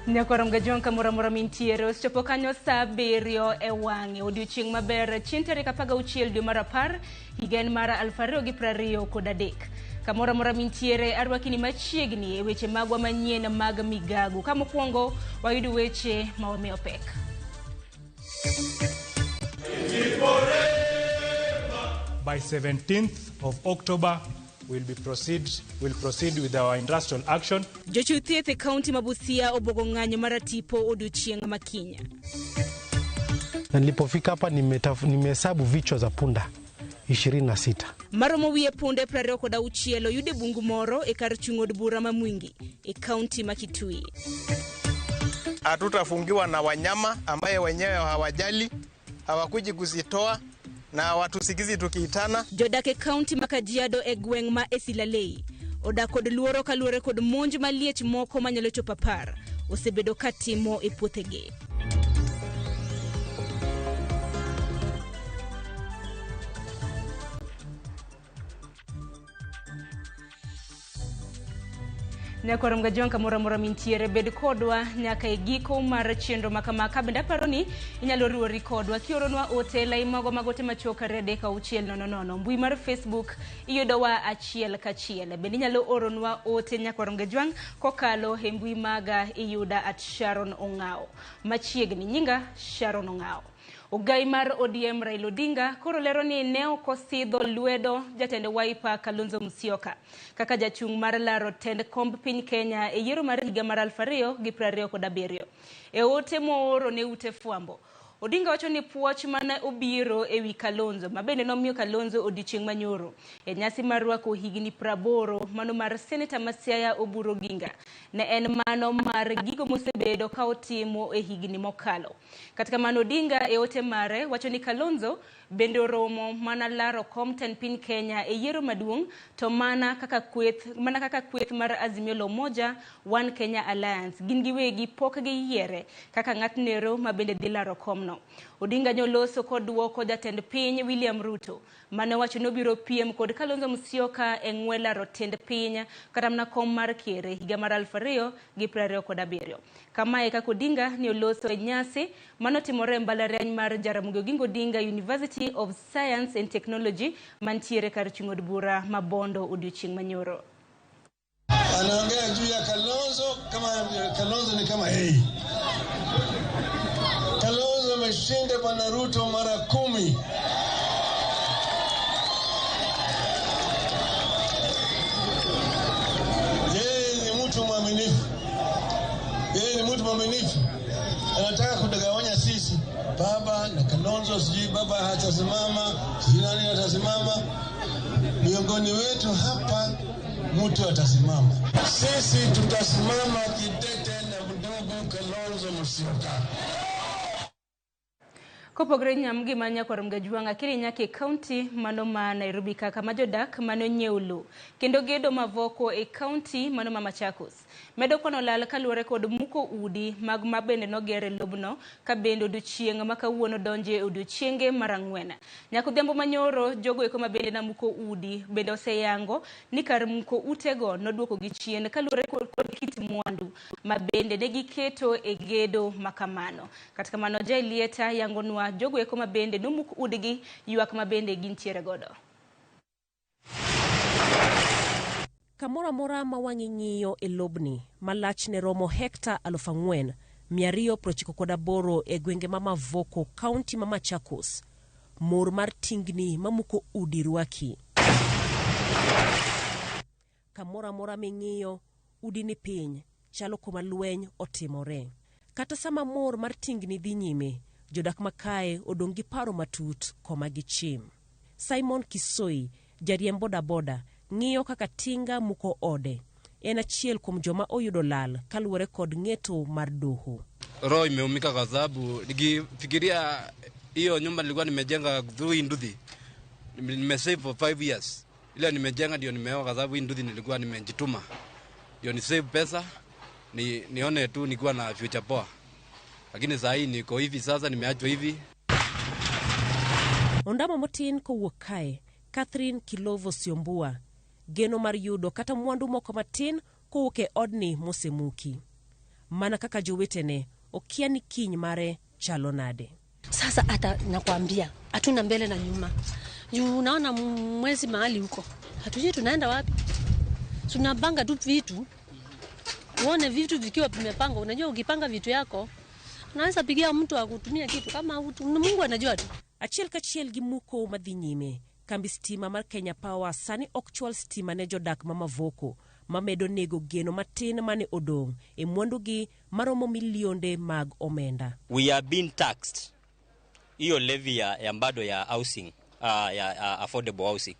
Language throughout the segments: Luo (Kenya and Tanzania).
Nyakwar Mgajwang' kamoro amora mintiere osechopo kanyo saa abiriyo e wang'e odiochieng' maber chieng' tarik 16 dwe mar 10 higa en mar 2023. Kamoro amora mintiere arwakini machiegni e weche magwa manyien mag migago. Ka mokwongo wayud weche ma wamiyo pek. By 17th of October, we'll proceed with our industrial action. Jochiw thieth e kaunti ma Busia obogo ng'anyo mar tipo odiochieng' ma kiny. Na nilipofika hapa nimehesabu vichwa za punda 26. Maromo wiye punde 26 oyud e bungu moro e kar chung' od bura ma Mwingi e kaunti ma Kitui. Hatutafungiwa na wanyama ambaye wenyewe hawajali, hawakuji kuzitoa na hawatusikizi tukiitana. Jodak e kaunti ma Kajiado e gweng' ma Esilalei odak kod luoro kaluwore kod monj maliech moko manyalo chopo 10 osebedo katimo e puothegi. Nyakwar Mgajwang' kamoro amora mintiere, bed kodwa nyaka e giko mar chenro ma kama. Ka bende aparo ni inyalo riwori kodwa kioronwa ote lai magwa mag ote machuok 23600. Mbui mar Facebook iyudowa achiel kachiel. Bende inyalo oronwa ote Nyakwar Mgajwang' kokalo e mbui maga iyuda at Sharon Ong'ao. Machiegni nyinga Sharon Ong'ao. Ogai mar ODM Raila Odinga koro lero ni ne ok osidho lwedo jatend Wiper Kalonzo Musyoka kaka jachung' mar laro tend komb piny Kenya e yiero mar higa mar 2027. E ote mooro ne ute fwambo, Odinga wacho ni puoch mane obiro e wi Kalonzo, ma bende nomiyo Kalonzo odiochieng' manyoro e nyasi mar rwako higni 80 mano mar Seneta ma Siaya Oburu Oginga, ne en mano mar gigo mosebedo ka otimo e higni mokalo. Kata kamano Odinga e ote mare wacho ni Kalonzo bende oromo mana laro kom tend piny Kenya e yiero maduong' to mana kaka kweth mar Azimio la Umoja One Kenya Alliance gin giwegi pok giyiere kaka ng'atnero ma bende dhi laro komno. Odinga nyoloso koduoko jatend piny William Ruto mane owacho ni obiro piem kod Kalonzo Musyoka e ng'we laro tend piny kata mana kom mar ker e higa mar 2027. Kamae kaka Odinga ne oloso e nyasi manotimore e mbalariany mar Jaramogi Oginga Odinga University of Science and Technology mantiere kar chung' od bura ma Bondo odiochieng' manyoro. Anaongea juu ya Kalonzo kama Kalonzo ni kama yeye. Kalonzo ameshinda Bwana Ruto mara 10. Yeye ni mtu mwaminifu. Yeye ni mtu mwaminifu. Anataka kutugawanya sisi. Baba na Kalonzo, sijui baba hatasimama, sijui nani atasimama. Miongoni wetu hapa mtu atasimama. Sisi tutasimama kidete na ndugu Kalonzo Musyoka. Kopogre nyam gima Nyakwar Mgajwang' akiri nyaka e kaunti mano ma Nairobi kaka ma jodak mane onyiewo lowo kendo gedo mavoko e kaunti mano ma Machakos medo kwano lal kaluwore kod muko udi mag ma bende noger e lobno ka bende odiochieng' ma kawuono donje e odiochienge mar 4. Nyaka odhiambo manyoro jogo eko ma bende namuko udi bende oseyango ni kar muko utego noduoko gi chien kaluwore kod kit mwandu ma bende ne giketo e gedo ma kamano. Kata kamano Jaelieta yangonwa jogo eko ma bende nomuk udgi ywak ma bende gintiere godo. Kamoro amora ma wang'i ng'iyo e lobni ma lachne romo hekta 4,298 e gwenge ma Mavoko, kaunti ma Machakos, mor mar tingni mamuko udi rwaki. Kamoro amora ming'iyo, udi ni piny, chalo kuma lweny otimore. Kata sama mor mar tingni dhi nyime, jodak makae odong' gi paro matut koma gichim. Simon Kisoi, jariemb bodaboda, ng'iyo kaka tinga muko ode. En achiel kuom joma oyudo lal kaluwore kod ng'eto mar doho. Roho imeumika kwa sababu nikifikiria hiyo nyumba nilikuwa nimejenga through hii nduthi, nimesave for 5 years. Ile nimejenga ndio nimeoa kwa sababu hii nduthi nilikuwa nimejituma. Ndio ni save pesa, nione tu nikiwa na future poa. Lakini saa hii niko hivi sasa, nimeachwa hivi. Ondamo motin kowuok kae, Catherine Kilovo Siombua, geno mar yudo kata mwandu moko matin kowuok e odni mosemuki. Mana kaka jowetene, okia ni kiny mare chalo nade. Sasa hata nakwambia hatuna mbele na nyuma. Juu unaona mwezi mahali huko, hatujui tunaenda wapi. Tunapanga tu vitu, uone vitu vikiwa vimepangwa. Unajua ukipanga vitu yako unaweza pigia mtu akutumia kitu kama utu, Mungu anajua tu. Achiel kachiel gi muko madhi nyime, kambi stima mar Kenya Power sani ok chwal stima ne jodak ma Mavoko, mamedo nego geno matin mane odong' e mwandugi maromo milionde mag omenda. We are being taxed hiyo levy ya bado ya housing, ya affordable housing.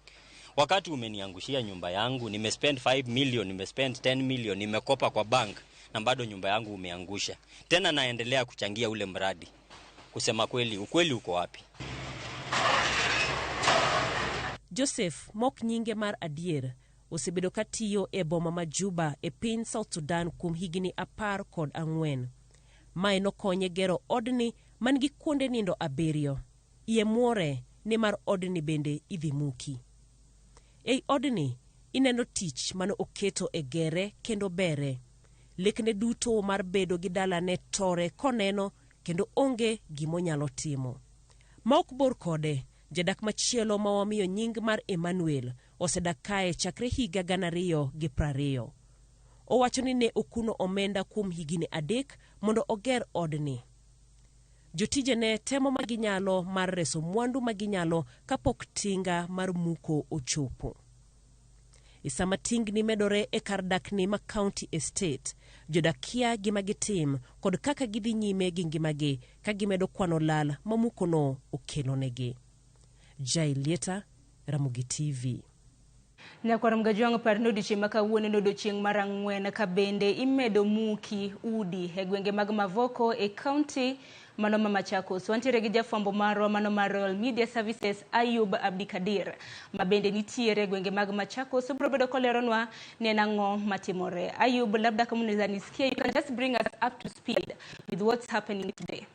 Wakati umeniangushia nyumba yangu, nimespend 5 million, nimespend 10 million, nimekopa kwa bank na bado nyumba yangu umeangusha. Tena naendelea kuchangia ule mradi. Kusema kweli, ukweli uko wapi? Joseph mok nyinge mar adier osebedo katiyo e boma ma Juba e piny South Sudan kuom higni 14. Mae nokonye gero odni man gi kuonde nindo 7. Iye muore nimar odni bende idhi muki. Ei odni ineno tich mane oketo e gere kendo bere. Lekne duto mar bedo gi dalane tore koneno kendo onge gimonyalo timo. Ma ok bor kode, jadak machielo ma wamiyo nying mar Emmanuel osedak kae chakre higa 2020. Owacho ni ne okuno omenda kuom higni 3 mondo oger odni. Jotijene temo maginyalo mar reso mwandu maginyalo kapok tinga mar muko ochopo. E sama tingni medore e kar dakni ma County Estate, jodak kia gima gitim kod kaka gidhi nyime gi ngimagi ka gimedo kwano lal ma mukono okelonegi. Jai Lieta, Ramogi TV. Nyakwar Mgajwang' par ni odiochieng' ma kawuono en odiochieng' mar 4 ka bende imedo muki udi e gwenge mag Mavoko e county mano ma Machakos. Wantiere gi jafwambo marwa mano mar Royal Media Services Ayub Abdikadir ma bende nitiere e gwenge mag Machakos. Obiro bedo koleronwa ni en ang'o matimore. Ayub, labda kama unaweza nisikia, you can just bring us up to speed with what's happening today.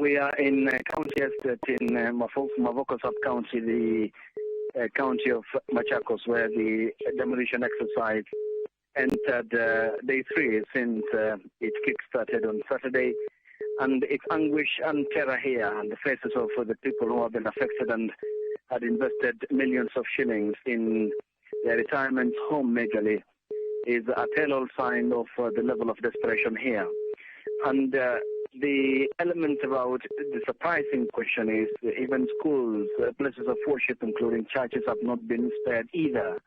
We are in County Estate in Mavoko sub-county, the county of Machakos, where the demolition exercise entered day 3 since it kick-started on Saturday. And it's anguish and terror here, and the faces of the people who have been affected and had invested millions of shillings in their retirement home majorly is a tell-all sign of the level of desperation here. And the element about the surprising question is even schools, places of worship, including churches, have not been spared either.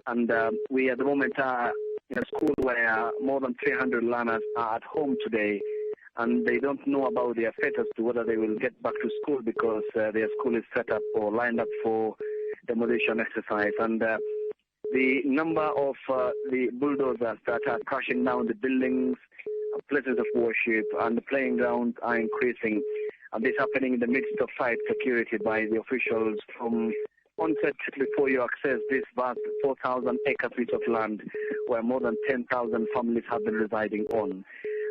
And we at the moment are in a school where more than 300 learners are at home today, and they don't know about their fate as to whether they will get back to school because their school is set up or lined up for demolition exercise. And the number of the bulldozers that are crashing down the buildings, places of worship and the playing grounds are increasing, and this happening in the midst of tight security by the officials from onset before you access this vast 4,000-acre piece of land where more than 10,000 families have been residing on.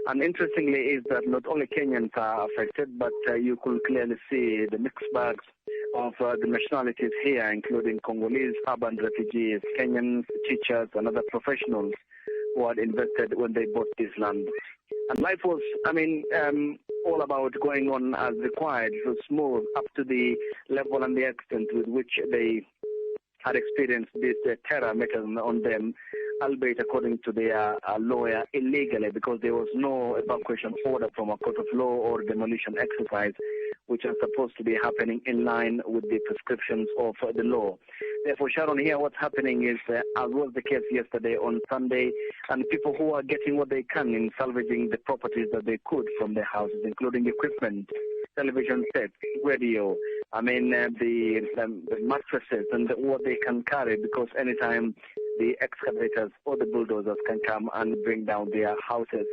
And interestingly is that not only Kenyans are affected, but you could clearly see the mixed bags of the nationalities here, including Congolese, urban refugees, Kenyans, teachers, and other professionals who had invested when they bought this land. And life was, all about going on as required. It was smooth up to the level and the extent with which they had experienced this terror mechanism on them, albeit according to their lawyer, illegally, because there was no evacuation order from a court of law or demolition exercise, which are supposed to be happening in line with the prescriptions of the law. Therefore, Sharon, here what's happening is, as was the case yesterday on Sunday, and people who are getting what they can in salvaging the properties that they could from their houses, including equipment, television sets, radio, the mattresses and what they can carry, because anytime the excavators or the bulldozers can come and bring down their houses.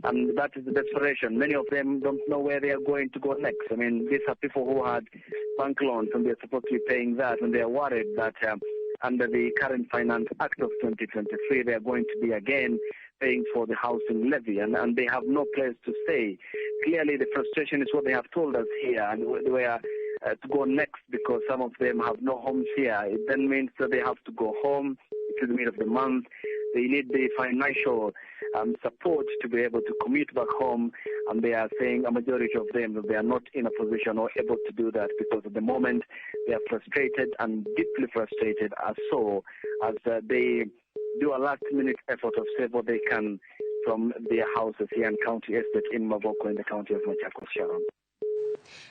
And that is the desperation. Many of them don't know where they are going to go next. I mean, these are people who had bank loans and they're supposed to be paying that, and they are worried that under the current Finance Act of 2023, they are going to be again paying for the housing levy, and they have no place to stay. Clearly, the frustration is what they have told us here, and where to go next, because some of them have no homes here. It then means that they have to go home to the middle of the month. They need the financial support to be able to commute back home, and they are saying, a majority of them, that they are not in a position or able to do that because at the moment they are frustrated and deeply frustrated as so as they do a last-minute effort of save what they can from their houses here in County Estate in Mavoko in the county of Machakos. Sharon.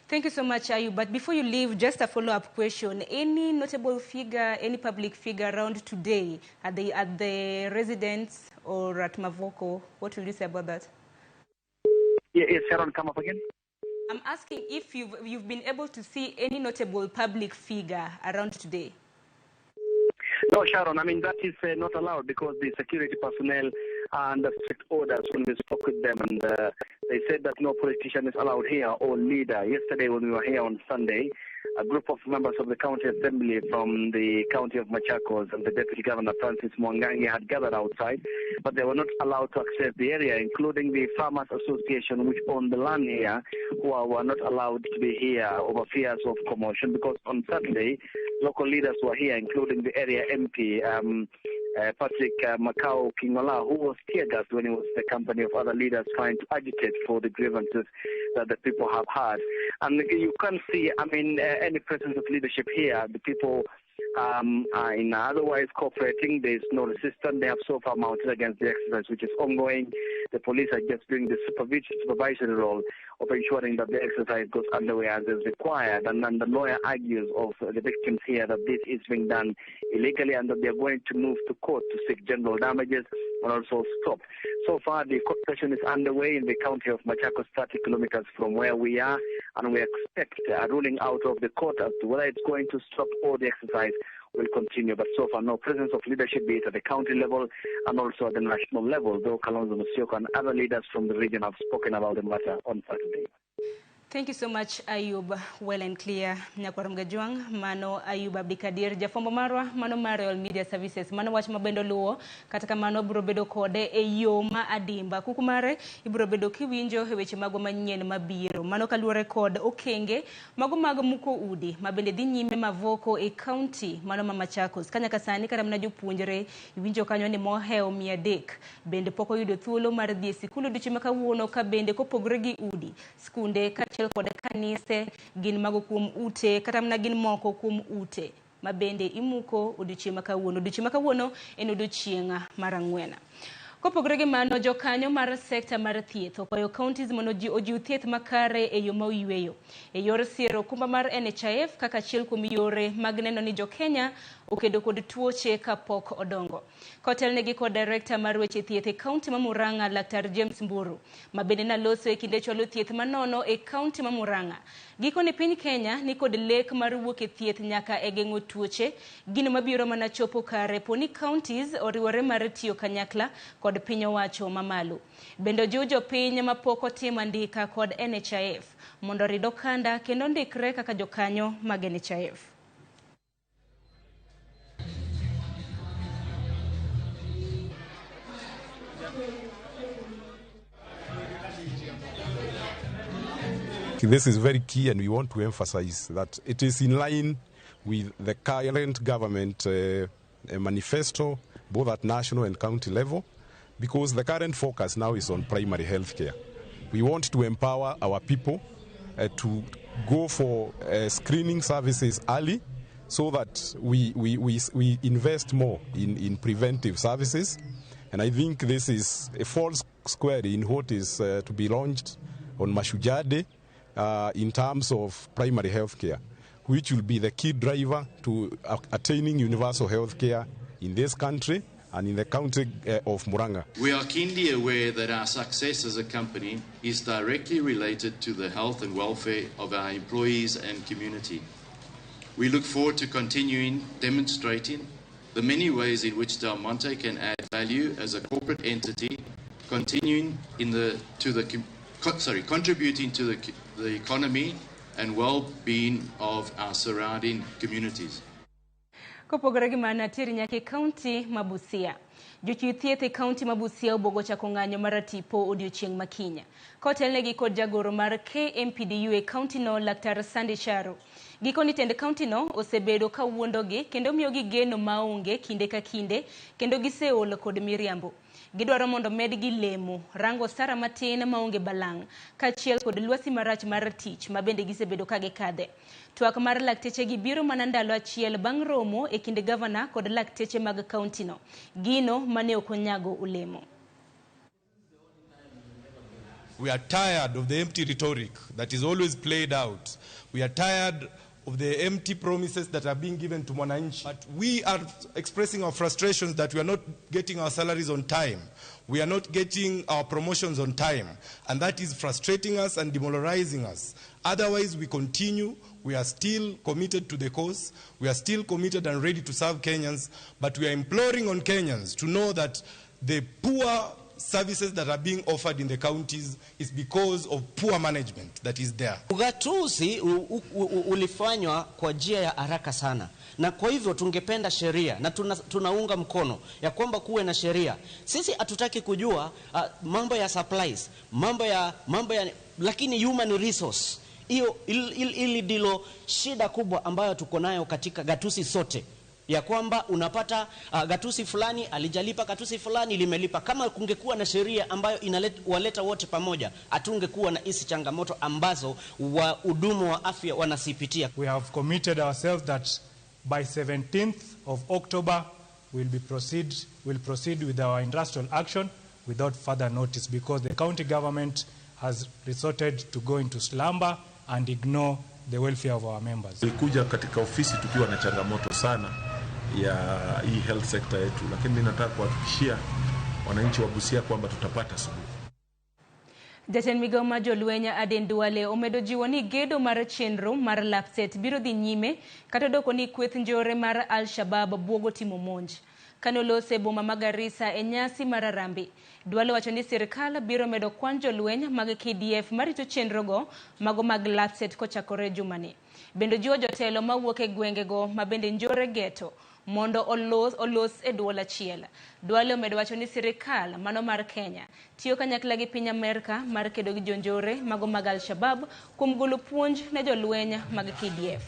Thank you so much, Ayub. But before you leave, just a follow-up question. Any notable figure, any public figure around today at the residence or at Mavoko? What will you say about that? Yes, Sharon, come up again. I'm asking if you've been able to see any notable public figure around today. No, Sharon, I mean, that is not allowed because the security personnel are under strict orders when we spoke with them, and they said that no politician is allowed here or leader. Yesterday when we were here on Sunday, a group of members of the county assembly from the county of Machakos and the deputy governor Francis Mwangangi had gathered outside, but they were not allowed to access the area, including the Farmers Association, which owned the land here, who were not allowed to be here over fears of commotion, because on Saturday, local leaders were here, including the area MP, Patrick Macau Kingola, who was tear-gassed when he was the company of other leaders trying to agitate for the grievances that the people have had. And you can't see, I mean, any presence of leadership here. The people are in otherwise cooperating. There is no resistance. They have so far mounted against the exercise, which is ongoing. The police are just doing the supervisory role of ensuring that the exercise goes underway as is required. And then the lawyer argues of the victims here that this is being done illegally and that they are going to move to court to seek general damages and also stop. So far, the court session is underway in the county of Machakos, 30 kilometers from where we are, and we expect a ruling out of the court as to whether it's going to stop or the exercise will continue. But so far, no presence of leadership, be it at the county level and also at the national level, though Kalonzo Musyoka and other leaders from the region have spoken about the matter on Saturday. Thank you so much, Ayub. Well and clear. Nyakwar Mgajuang, mano Ayub Abdikadir, Jafombo Marwa, mano Mariol Media Services, mano wach mabendo luo, kata kamano biro bedo kode e yo ma adimba. Kuku mare, ibiro bedo kiwinjo e weche mago manyien mabiro. Mano kaluwore kod okenge mago mag muko udi, mabende dhi nyime Mavoko e county, mano ma Machakos. Kanyaka sani kata mana jopuonjre, iwinjo kanyo ni mohewo 300. Bende pok oyudo thuolo mar dhi e sikul odiochieng' ma kawuono ka bende kopogore gi udi, skunde kod kanise gin mago kuom ute kata mana gin moko kuom ute ma bende imuko odiochieng' ma kawuono. Odiochieng' ma kawuono en odiochieng' mar ang'wen. Kopogore gi mano, jokanyo mar sekta mar thieth okwayo counties mondo ojiw thieth makare e yo ma oyweyo e yor siero okumba mar NHIF kaka achiel kuom yore mag neno ni jo-Kenya okedo kod tuoche kapok odongo. Kotelnegi kod director mar weche thieth e county ma Murang'a, Laktar James Mburu, ma bende naloso e kinde chwalo thieth manono e county ma Murang'a. Gikone piny Kenya ni kod lek mar wuok e thieth nyaka e geng'o tuoche, gino mabiro mana chopo kare po ni counties oriwore mar tiyo kanyakla kod piny owacho mamalo. Bende ojiw jopiny mapok otimo andika kod NHIF mondo orid okanda kendo ndikre kaka jokanyo mag NHIF. This is very key, and we want to emphasize that it is in line with the current government manifesto, both at national and county level, because the current focus now is on primary health care. We want to empower our people to go for screening services early, so that we invest more in preventive services. And I think this is a false square in what is to be launched on Mashujaa Day in terms of primary health care, which will be the key driver to attaining universal health care in this country and in the county of Murang'a. We are keenly aware that our success as a company is directly related to the health and welfare of our employees and community. We look forward to continuing demonstrating the many ways in which Del Monte can add value as a corporate entity, continuing in the, to the sorry, contributing to the economy and well-being of our surrounding communities. Kopogore gi mano, ateri nyaka e county ma Busia. Jochiw thieth e kaunti ma Busia obuogo chako ng'anyo mar tipo odiochieng' makinya. Kotelnegi kod jagoro mar KMPDU e kaunti no Laktar Sandy Charo. Gikoni tend kaunti no osebedo ka wuondogi kendo miyogi geno maonge kinde ka kinde kendo giseol kod miriambo. Gidwaro mondo medgi lemo, rango osara matin maonge balang' kaachiel kod lwasi marach mar tich ma bende gisebedo ka gikadhe. Twak mar laktechegi biro mana ndalo achiel bang' romo e kind gavana kod lakteche mag kaunti no. Gino mane ok onyago olemo. We are tired of the empty rhetoric that is always played out. We are tired of the empty promises that are being given to Mwananchi. But we are expressing our frustrations that we are not getting our salaries on time. We are not getting our promotions on time. And that is frustrating us and demoralizing us. Otherwise, we continue. We are still committed to the cause. We are still committed and ready to serve Kenyans. But we are imploring on Kenyans to know that the poor services that are being offered in the counties is because of poor management that is there. Ugatuzi ulifanywa kwa njia ya haraka sana, na kwa hivyo tungependa sheria na tunaunga mkono ya kwamba kuwe na sheria. Sisi hatutaki kujua mambo ya supplies, mambo ya lakini human resource hiyo ili ndilo shida kubwa ambayo tuko nayo katika gatuzi sote, ya kwamba unapata gatuzi fulani alijalipa, gatuzi fulani limelipa. Kama kungekuwa na sheria ambayo inaleta wote pamoja, hatungekuwa na hizi changamoto ambazo wahudumu wa afya wanasipitia. We have committed ourselves that by 17th of October we'll proceed with our industrial action without further notice, because the county government has resorted to go into slumber and ignore the welfare of our members. Tulikuja katika ofisi tukiwa na changamoto sana ya hii health sector yetu, lakini mimi nataka kuhakikishia wananchi wa Busia kwamba tutapata suluhu. Jatend migao mar jolweny Aden Duale omedo jiwo ni gedo mar chenro mar LAPSSET biro dhi nyime kata doko ni kweth njore mar Al-Shabaab buogo timo monj. Kane olose e boma ma Garissa e nyasi mar Harambee, Duale wacho ni sirikal biro medo kwan jolweny mag KDF marito chenrogo mago mag LAPSSET kochakore jumani. Bende jiwo jotelo mawuok e gwengego ma bende njore geto mondo olos e duol achiel. Duale omedo wacho ni sirikal mano mar Kenya tiyo kanyakla gi piny Amerka mar kedo gi jonjore mago mag Al-Shabaab kuom golo puonj ne jolweny mag KDF.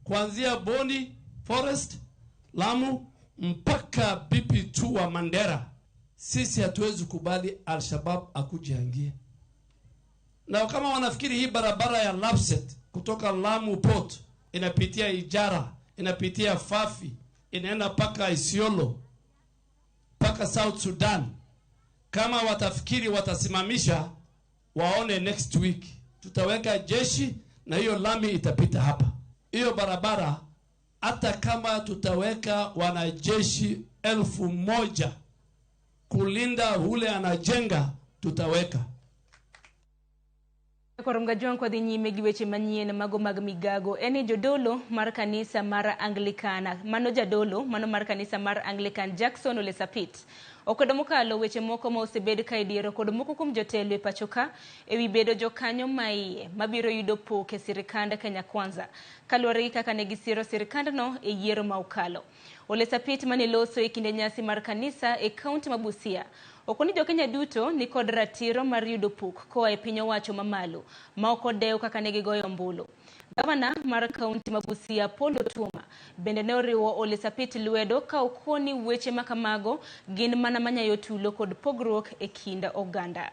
Kuanzia Boni Forest, Lamu mpaka BP2 wa Mandera, sisi hatuwezi kubali Al-Shabaab akujiangie. Na kama wanafikiri hii barabara ya LAPSSET kutoka Lamu Port inapitia Ijara, inapitia Fafi, inaenda paka Isiolo, paka South Sudan, kama watafikiri watasimamisha, waone next week. Tutaweka jeshi na hiyo lami itapita hapa. Hiyo barabara, hata kama tutaweka wanajeshi 1000 kulinda ule anajenga, tutaweka. Koromga juang kwa dhi nyime gi weche manyien mago mag migago en ni jodolo mar kanisa mar Anglikana mano jadolo mano mar kanisa mar Anglican Jackson Ole Sapit okwedo mokalo weche moko ma osebed ka idiero kod moko kuom jotelo e pacho ka ewi bedo jokanyo maiye mabiro yudo pok e sirikand Kenya Kwanza kaluwore gi kaka ne gisiro sirikandno e yiero ma okalo. Ole Sapit mane loso e kinde nyasi mar kanisa e kaunti ma Busia okoni jo Kenya duto ni kod ratiro mar yudo pok koa e piny owacho mamalo ma ok odew kaka ne gigoyo ombulu. Gavana mar kaunti ma Busia Paul Otuoma bende ne oriwo Ole Sapit lwedo ka okoni weche makamago gin mana manyayo tulo kod pogruok e kind oganda.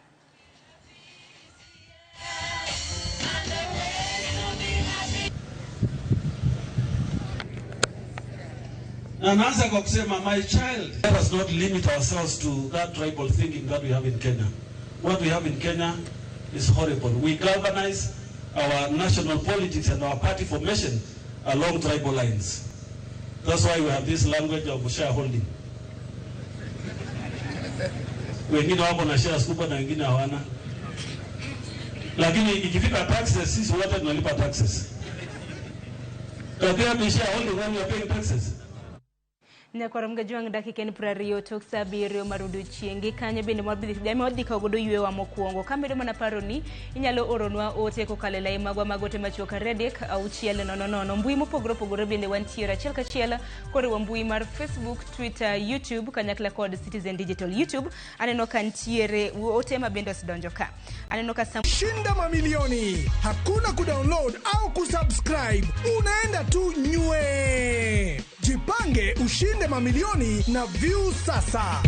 Anaanza kwa kusema, my child, let us not limit ourselves to that tribal thinking that we have in Kenya. What we have in Kenya is horrible. We galvanize our national politics and our party formation along tribal lines. That's why we have this language of shareholding. Wengine wako na shares kubwa na wengine hawana. Lakini ikifika taxes, sisi wote tunalipa taxes. But there be shareholding when you are paying taxes. Nyakwar Mgajwang' dakika en 20 tok sa 7 mar odiechieng'. Gi kanyo bende wadhi kawo godo ywewa mokwongo. Kamedo mana paro ni inyalo oronwa ote kokalo e lai magwa mag ote machuok 3 6 0 0. Mbui mopogore opogore bende wantiere achiel kachiel koriwo mbui mar Facebook, Twitter, YouTube kanyakla kod Citizen Digital YouTube. Aneno ka ntiere ote ma bende osedonjo ka. Aneno ka Shinda mamilioni, hakuna kudownload au kusubscribe, unaenda tu nywe. Jipange ushinde mamilioni na Viusasa.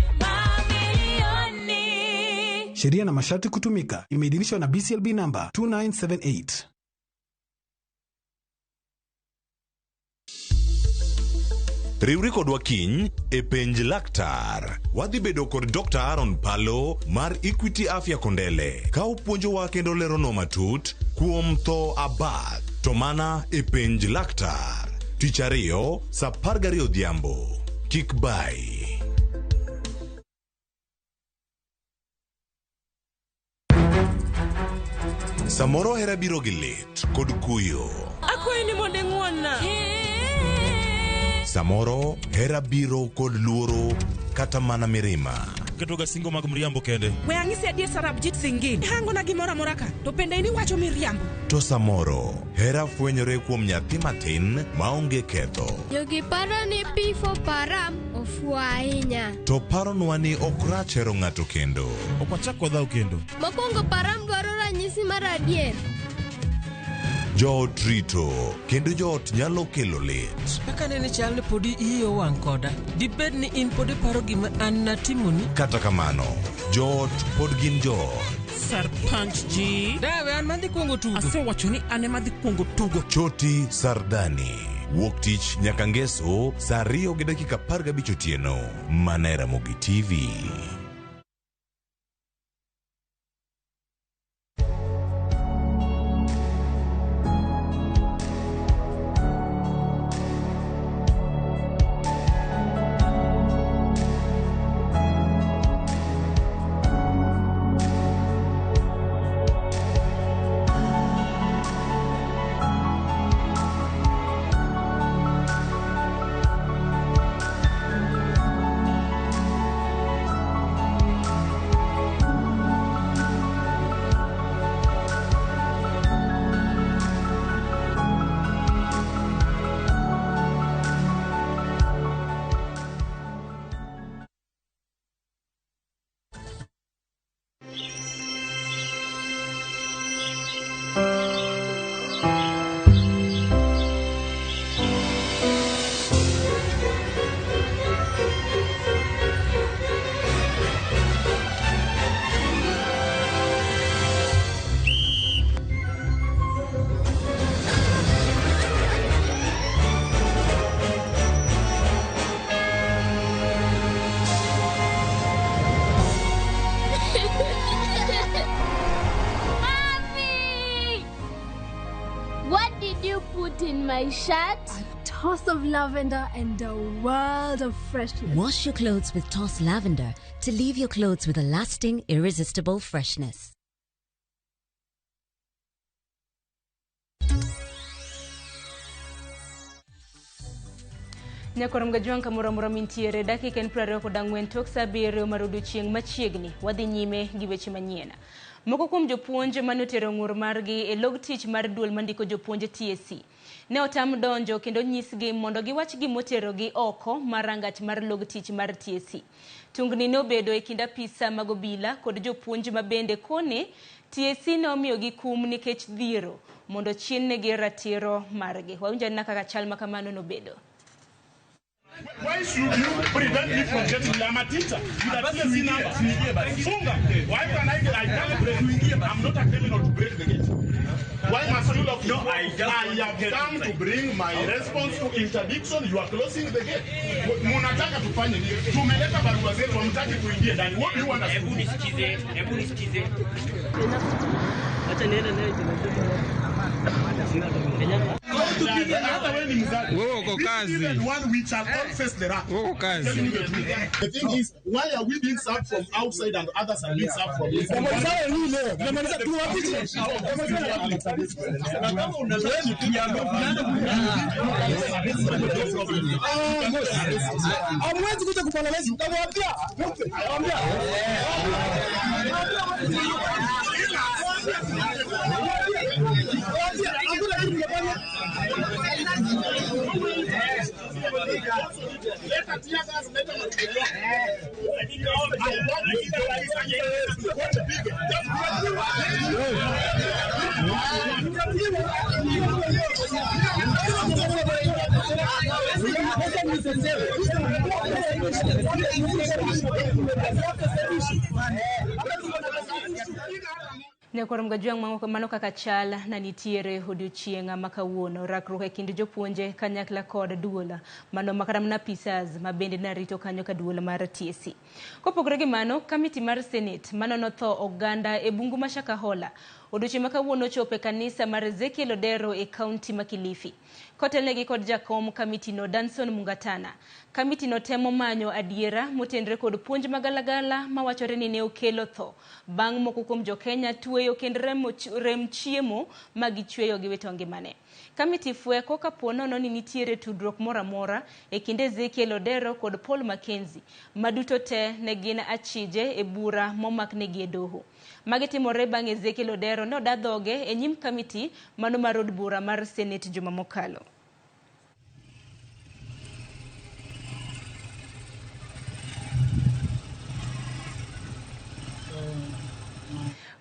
Sheria na masharti kutumika. Imeidhinishwa na BCLB namba 2978. Riwri kodwa kiny e penj laktar. Wadhi bedo kod Dr. Aaron Palo mar Equity Afya Kondele ka opuonjowa kendo leronwa matut kuom tho abath to mana e penj laktar. Tich ariyo sa 12 odhiambo. Kik bai. Samoro hera biro gi lit kod kuyo. Akwayi ni mondo ing'won-na. Samoro hera biro kod luoro kata mana mirima. Ketoga singo mag mriambo kende. We ang'isi adier Sarabjit Singh. Hangona gimoro amora ka, to bende in iwacho miriambo. To samoro hera fwenyore kuom nyathi matin maonge ketho. Jogi paro ni P for Param ofuwo ahinya. To paronwa ni ok rach hero ng'ato kendo. Ok wachak wadhaw kendo. Mokwongo Param dwaro ranyisi mar adier. Joot rito kendo joot nyalo kelo lit. Kaka nene chal ni podi iyi owang' koda. Dibed ni in pod iparo gima an natimoni? Kata kamano, joot pod gin joot. Sarpanch ji. Dawe an madhi kuongo tugo. Asewacho ni an ema adhi kuongo tugo. Choti Sardani. Wuok tich nyaka ngeso saa 2:15 otieno. Mana e Ramogi TV. Mommy! What did you put in my shirt? A toss of lavender and a world of freshness. Wash your clothes with Toss Lavender to leave your clothes with a lasting, irresistible freshness. Nyakwar Mgajwang' kamoro amora mintiere dakika en 24 tok sa 7 mar odiechieng' machiegni. Wadhi nyime gi weche manyien. Moko kuom jopuonj mane otero ng'ur margi e log tich mar duol mandiko jopuonj TSC ne otam donjo kendo nyisgi mondo giwach gimoterogi oko mar rangach mar log tich mar TSC. Tungni ne obedo e kind apisa mag obila kod jopuonj ma bende koni TSC ne omiyogi kum nikech dhiro mondo chiennegi ratiro margi. Wawinjo anena kaka chal ma kamano nobedo. Why should you prevent me from getting? I'm a teacher with a TSC number. Funga. Why can I get? I can't break. I'm not a criminal to break the gate. Why must you lock? No, I have come to bring my response to interdiction. You are closing the gate. Munataka tufanye nini? Tumeleta barua zetu, hamtaki tuingie ndani. What do you want us to do? Hebu nisikize. Acha niende naye. Wewe uko kazi. Wewe uko kazi. The thing is, why are we being served from outside and others are being served from inside? Hamwezi kuja kuparalyze, mtamwambia. Mtamwambia. Nyakwar Mgajwang' mano kaka chal na nitiere odiochieng' ma kawuono rakruok e kind jopuonje kanyakla kod duol mano makaramna pisas ma bende narito kanyo ka duol mar TSC. Kopogore gi mano, kamiti mar Senate manono tho oganda e bungu ma Shakahola odiochieng' ma kawuono ochopo e kanisa mar Ezekiel Odero e kaunti ma Kilifi. Kotelnegi kod jakom kamitino Danson Mungatana. Kamitino temo manyo adiera motenre kod puonj magalagala mawachore ni ne okelo tho bang' moko kuom jokenya tweyo kendo rem chiemo ma gichweyo gi wito ngimane. Kamiti fweko kapo nono ni nitiere tudruok moro amora e kind Ezekiel Odero kod Paul Mackenzie ma duto te ne gin achije e bura momaknegi e doho. Magi timore bang' Ezekiel Odero ne oda dhoge e nyim kamiti mano mar od bura mar Senate juma mokalo.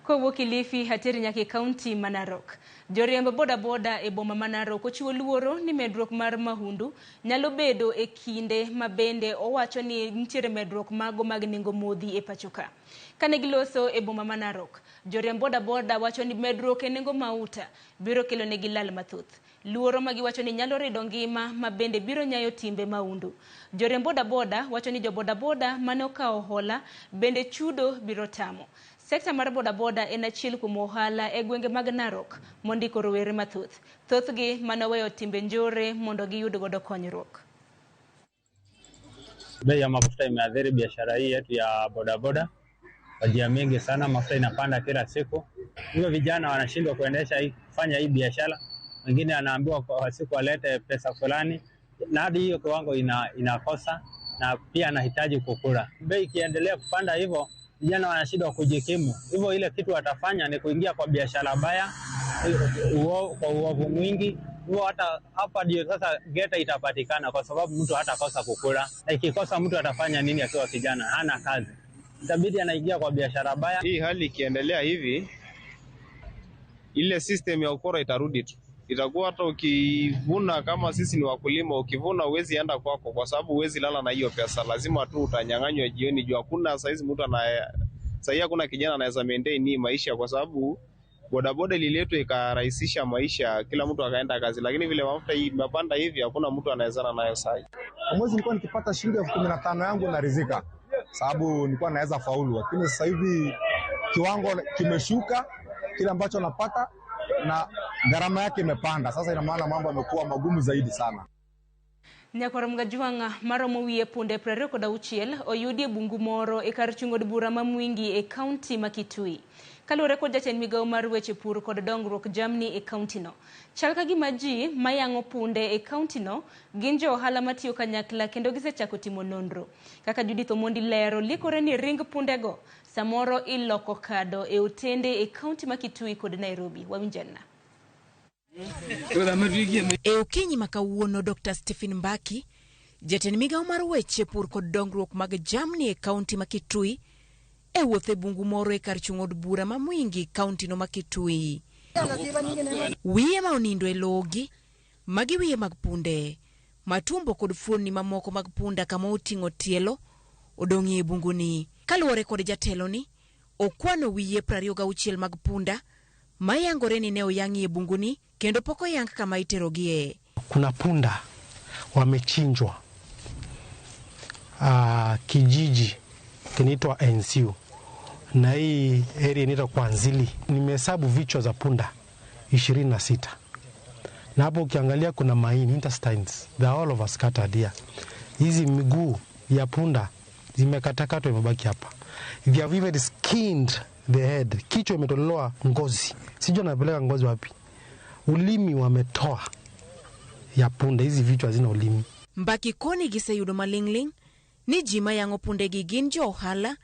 Kowuok Kilifi hateri nyaka e kaunti ma Narok. Joriemb bodaboda e boma ma Narok ochiwo luoro ni medruok mar mahundu nyalo bedo e kinde ma bende owacho ni nitiere medruok mago mag nengo modhi e pacho ka. Kane giloso e boma ma Narok, joriemb bodaboda wacho ni medruok e nengo mauta biro kelo negi lal mathoth. Luoro ma giwacho ni nyalo rido ngima ma bende biro nyayo timbe mahundu. Joriemb bodaboda wacho ni jobodaboda mane okawo hola bende chudo biro tamo. Sekta mar bodaboda en achiel kuom ohala e gwenge mag Narok mondiko rowere mathoth. Thothgi manoweyo timbe njore mondo giyud godo konyruok. Bei ya mafuta imeathiri biashara hii yetu ya bodaboda kwa njia mingi sana. Mafuta inapanda kila siku, hivyo vijana wanashindwa kuendesha kufanya hii biashara. Wengine anaambiwa kwa siku alete pesa fulani, na hadi hiyo kiwango inakosa, na pia anahitaji kukula. Bei ikiendelea kupanda hivyo, vijana wanashindwa kujikimu. Hivyo ile kitu watafanya ni kuingia kwa biashara baya, kwa uovu mwingi. Hivyo hata hapa ndio sasa geta itapatikana, kwa sababu mtu hatakosa kukula. Na ikikosa mtu atafanya nini akiwa kijana? Hana kazi, itabidi anaingia kwa biashara baya. Hii hali ikiendelea hivi, ile system ya ukora itarudi tu. Itakuwa hata ukivuna, kama sisi ni wakulima, ukivuna huwezi enda kwako kwa sababu huwezi lala na hiyo pesa. Lazima tu utanyang'anywa jioni juu hakuna saizi mtu sahii hakuna kijana anaweza maintain hii maisha, kwa sababu bodaboda ililetwa ikarahisisha maisha, kila mtu akaenda kazi, lakini vile mafuta imepanda hivi hakuna mtu anawezana nayo sasa. Kwa mwezi nilikuwa nikipata shilingi 15,000 yangu naridhika, sababu nilikuwa naweza faulu, lakini sasa hivi kiwango kimeshuka, kile ambacho napata na gharama yake imepanda. Sasa ina maana mambo yamekuwa magumu zaidi sana. Nyakwar Mgajwang' maromo wiye punde 26 oyudi e bungu moro e kar chung' od bura ma Mwingi e kaunti ma Kitui. Kaluwore kod jatend migawo mar weche pur kod dongruok jamni e kaunti no. Chal ka gima ji mayang'o punde e kaunti no gin jo ohala matiyo kanyakla kendo gisechako timo nonro. Kaka Judith Omondi lero, likore ni ring pundego samoro iloko kado e otende e kaunti ma Kitui kod Nairobi. Wawinjana. E okinyi ma kawuono, Dr. Stephen Mbaki, jatend migawo mar weche pur kod dongruok mag jamni e kaunti ma Kitui, e wuoth e bungu moro e kar chung' od bura ma Mwingi, kaunti no ma Kitui. Wiye ma onindo e lowogi, magi wiye mag punde, matumbo kod fuonni mamoko mag punda kama oting'o tielo, odong'ie e bunguni. Kaluwore kod jateloni, okwano wiye 26 mag punda mayangore ni ne oyang'ie bunguni kendo pok oyang kama iterogie. Kuna punda wamechinjwa kijiji kinaitwa NCU na hii area inaitwa Kwanzili. Nimehesabu vichwa za punda 26 Na hapo ukiangalia kuna maini, intestines, they are all over scattered here. Hizi miguu ya punda zimekatakatwa imebaki hapa. They have even skinned the head. Kichwa imetolewa ngozi. Sijui anapeleka ngozi wapi. Ulimi wametoa ya punda, hizi vichwa hazina ulimi. Mbaki koni giseyudo maling'ling' ni ji mayang'o pundegi gin jo ohala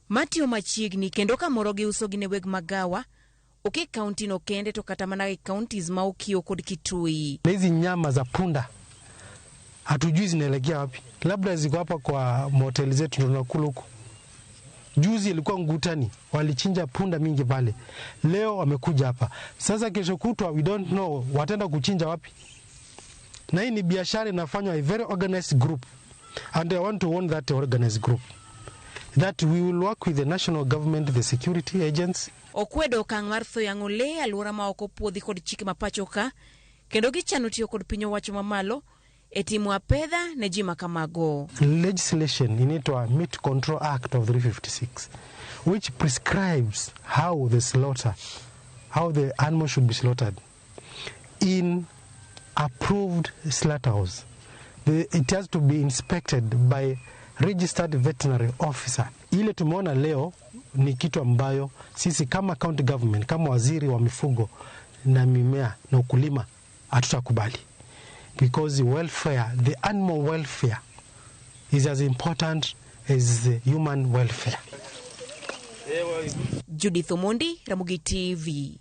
matiyo machiegni kendo kamoro giusogi ne weg magawa ok e kaunti no kende to kata mana e counties ma okiewo kod Kitui. Na hizi nyama za punda hatujui zinaelekea wapi, labda ziko hapa kwa moteli zetu ndo tunakula huko. Juzi ilikuwa Ngutani, walichinja punda mingi pale, leo wamekuja hapa. Sasa kesho kutwa we don't know wataenda kuchinja wapi. Na hii ni biashara inafanywa a very organized group, and I want to warn that organized group that we will work with the national government, the security agents. Okwedo okang' mar tho yang'o le e alwora ma ok opuodhi kod chike ma pacho ka kendo gichano tiyo kod piny owacho mamalo e timo apedha ne ji ma kamago. Legislation inaitwa Meat Control Act of 356, which prescribes how the slaughter, how the animal should be slaughtered in approved slaughterhouse. It has to be inspected by registered veterinary officer. Ile tumeona leo ni kitu ambayo sisi kama county government, kama waziri wa mifugo na mimea na ukulima hatutakubali, because the welfare, the animal welfare is as important as the human welfare. Judith Omondi, Ramogi TV.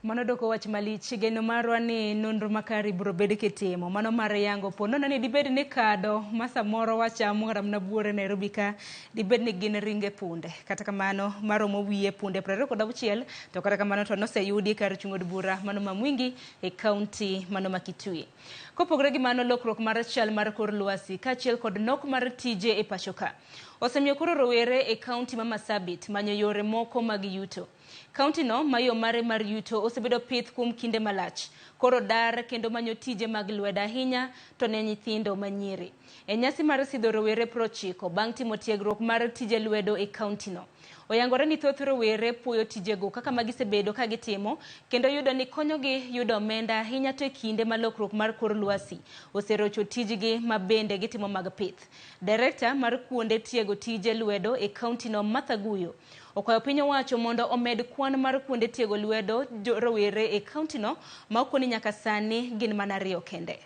Mano doko wach malich, geno marwa ni nonro makare ibiro bed kitimo. Mano mar yango po nono ni dibed ni kado ma samoro wachamo kata mana buore Nairobi ka dibed ni gin ringe punde. Kata kamano maromo wiye punde 26, to kata kamano to noseyudi kar chung' od bura mano ma Mwingi e kaunti mano ma Kitui. Kopogore gi mano, lokruok mar chal mar kor lwasi kaachiel kod nok mar tije e pacho ka osemiyo koro rowere e kaunti ma Marsabit manyo yore moko mag yuto. Kaunti no ma yo mare mar yuto osebedo pith kuom kinde malach, koro dar kendo manyo tije mag lwedo ahinya to ne nyithindo manyiri. E nyasi mar sidho rowere 90 bang' timo tiegruok mar tije lwedo e kaunti no, oyangore ni thoth rowere puoyo tijego kaka magisebedo ka gitimo kendo yudo ni konyogi yudo omenda ahinya to e kinde ma lokruok mar kor lwasi oserocho tijgi ma bende gitimo mag pith. Director mar kuonde tiego tije lwedo e kaunti no Martha Guyo okwayo piny owacho mondo omed kwan mar kuonde tiego lwedo rowere e kaunti no ma okoni nyaka sani gin mana 2 kende.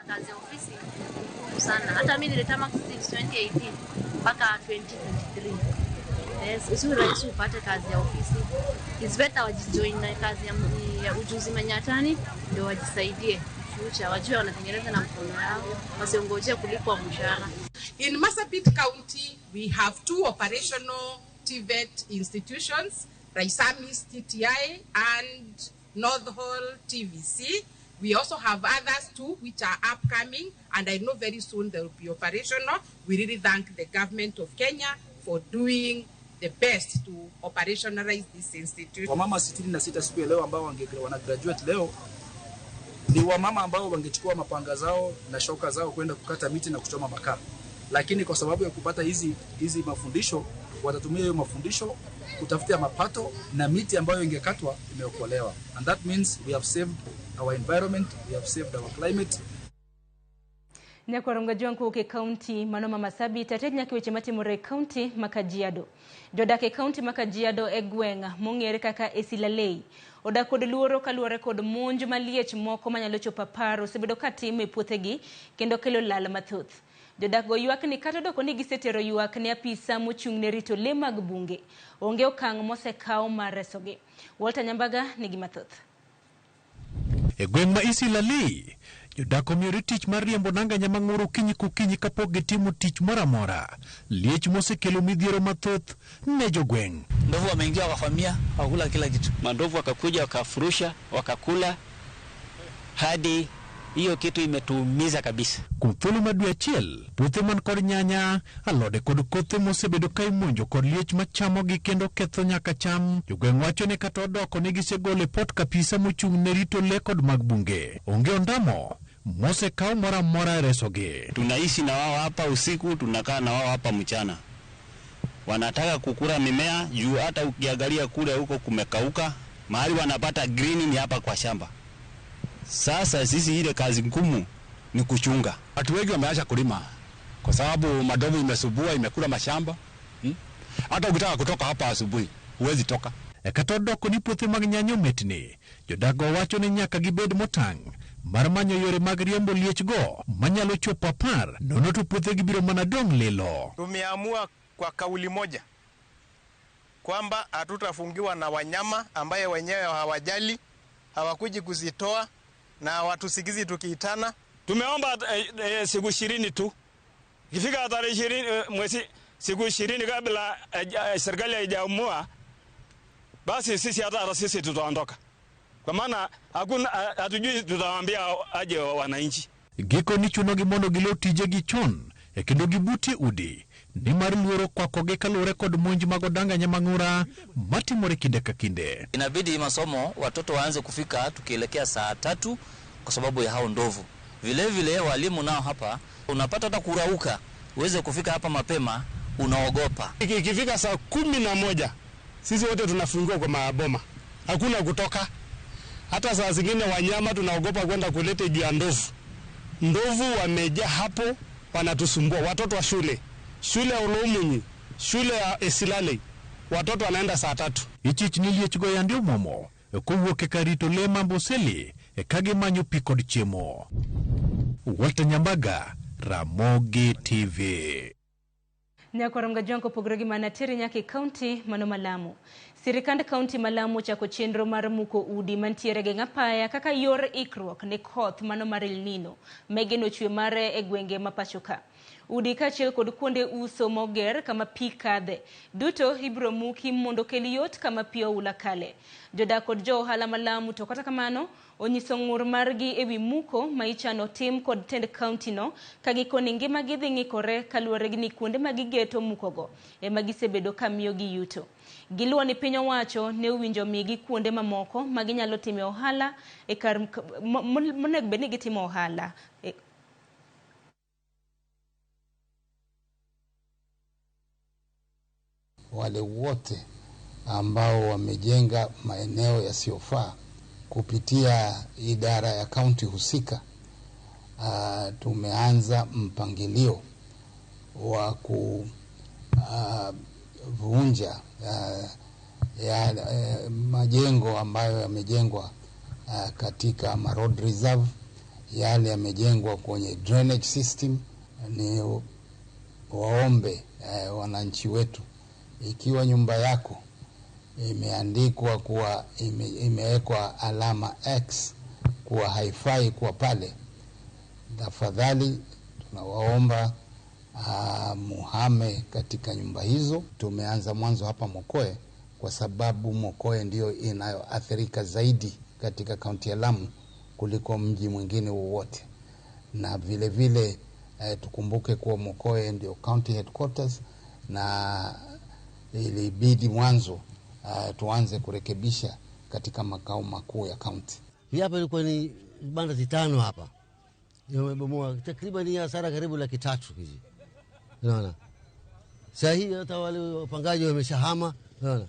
Kazi ya ofisi ngumu sana. Hata mimi nilitama since 2018 mpaka 2023. Yes, sio rahisi upate kazi ya ofisi. It's better wajijoin na kazi ya ujuzi manyatani ndio wajisaidie future, wajue wanatengeneza na mkono yao, wasiongojee kulipwa mshahara. In Marsabit County we have 2 operational TVET institutions, Raisamis TTI and North Hall TVC. We also have others too, which are upcoming, and I know very soon they will be operational. We really thank the government of Kenya for doing the best to operationalize this institution. Wamama 66 siku ya leo ambao wana graduate leo ni wamama ambao wangechukua mapanga zao na shoka zao kwenda kukata miti na kuchoma makaa, lakini kwa sababu ya kupata hizi mafundisho watatumia hiyo mafundisho kutafutia mapato, na miti ambayo ingekatwa imeokolewa. And that means we have saved our environment, we have saved our climate. Nyakwar Mgajwang' kowuok e kaunti mano ma Marsabit atet nyaka weche matimore e kaunti ma Kajiado. Jodak e kaunti ma Kajiado e gweng' mong'ere kaka Esilalei odak kod luoro kaluwore kod monj maliech moko manyalo chopo 10 osebedo katim e puothegi kendo kelo lal mathoth. Jodak go ywak ni kata odoko ni gisetero ywak ne apisa mochung' ne rito le mag bunge, onge okang' mosekaw mar resogi. Walter Nyambaga nigi mathoth. E gweng' ma Isilalei, jodak omiyore tich mar riembo nanga nyamang'oro okinyi kokinyi kapok gitimo tich moro amora. Liech mosekelo midhiero mathoth ne jogweng'. Ndovu wameingia wakavamia, wakakula kila kitu. Mandovu wakakuja wakafurusha, wakakula hadi hiyo kitu imetuumiza kabisa. Kuom thuolo mar dwe achiel, puothe man kod nyanya, alode kod kothe mosebedo ka imonjo kod liech machamogi kendo ketho nyaka cham. Jogweng' wacho ni kata odoko ne gisegolo e pot kapisa mochung' ne rito le kod mag bunge. Onge ondamo mosekaw moro amora e resogi. Tunaishi na wao hapa usiku, tunakaa na wao hapa mchana. Wanataka kukula mimea juu hata ukiangalia kule huko kumekauka, mahali wanapata green ni hapa kwa shamba. Sasa sisi ile kazi ngumu ni kuchunga. Watu wengi wameacha kulima kwa sababu madovu imesubua, imekula mashamba. Hata ukitaka kutoka hapa asubuhi huwezi toka. Kata odoko ni puothe mag nyanya ometni, jodak go wacho ni nyaka gibed motang' mar manyo yore mag riembo liechgo manyalo chopo 10, nono to puothegi biro mana dong' lilo. Tumeamua kwa kauli moja kwamba hatutafungiwa na wanyama ambaye wenyewe hawajali, hawakuji kuzitoa na hawatusikizi tukiitana. Tumeomba siku 20 tu. Ikifika tarehe 20 mwezi, siku 20 kabla serikali haijaamua, basi sisi hata sisi tutaondoka. Kwa maana hakuna, hatujui tutawaambia aje wananchi. Gikoni chunogi mondo gilo tijegi chon e kendo gibutie udi nimar luoro kwakogi kaluwore kod monj mag odanga mang'ura matimore kinde ka kinde. Inabidi masomo watoto waanze kufika tukielekea saa 3 kwa sababu ya hao ndovu. Vile vile walimu nao hapa unapata hata kurauka uweze kufika hapa mapema, unaogopa. Ikifika saa 11 sisi wote tunafungua kwa maboma. Hakuna kutoka. Hata saa zingine wanyama tunaogopa kwenda kulete juu ya ndovu. Ndovu wamejaa hapo, wanatusumbua. Watoto wa shule, shule ya Olomunyi, shule ya Esilale, watoto wanaenda saa 3. Ichich ni liechgo yande omuomo kowuok e kar rito lee ma Amboseli ka gimanyo pi kod chiemo. Walter Nyambaga, Ramogi TV. Nyakwar Mgajwang' kopogore gi mana teri nyaka e kaunti mano ma Lamu. Sirikand kaunti ma Lamu ochako chenro mar muko udi mantiere geng' apaya kaka yor ikruok ne koth mano mar El Nino megeno chwe mare e gwenge ma pacho ka. Udi kaachiel kod kuonde uso moger kama pi kadhe duto ibiro muki mondo kel yot kama pi oula kale. Jodak kod jo ohala ma Lamu to kata kamano onyiso ng'ur margi ewi muko ma ichano tim kod tend kaunti no ka gikoni ngimagi dhi ng'ikore kaluwore gi ni kuonde ma gigeto mukogo ema gisebedo ka miyogi yuto. Giluwo ni piny owacho ne owinjo migi kuonde mamoko ma ginyalo time ohala e kar monego bed ni gitimo ohala. Wale wote ambao wamejenga maeneo yasiyofaa kupitia idara ya kaunti husika, tumeanza mpangilio wa kuvunja majengo ambayo yamejengwa katika ma road reserve, yale yamejengwa kwenye drainage system. Ni waombe wananchi wetu, ikiwa nyumba yako imeandikwa kuwa imewekwa alama X kuwa haifai kuwa pale, tafadhali tunawaomba muhame katika nyumba hizo. Tumeanza mwanzo hapa Mokoe kwa sababu Mokoe ndio inayoathirika zaidi katika kaunti ya Lamu kuliko mji mwingine wowote, na vile vile tukumbuke kuwa Mokoe ndio county headquarters, na ilibidi mwanzo tuanze kurekebisha katika makao makuu ya kaunti. Hii hapa ilikuwa ni banda 5 hapa. Imebomoa takriban hasara karibu 300,000 hizi. Unaona? Sasa hii hata wale wapangaji wameshahama, unaona?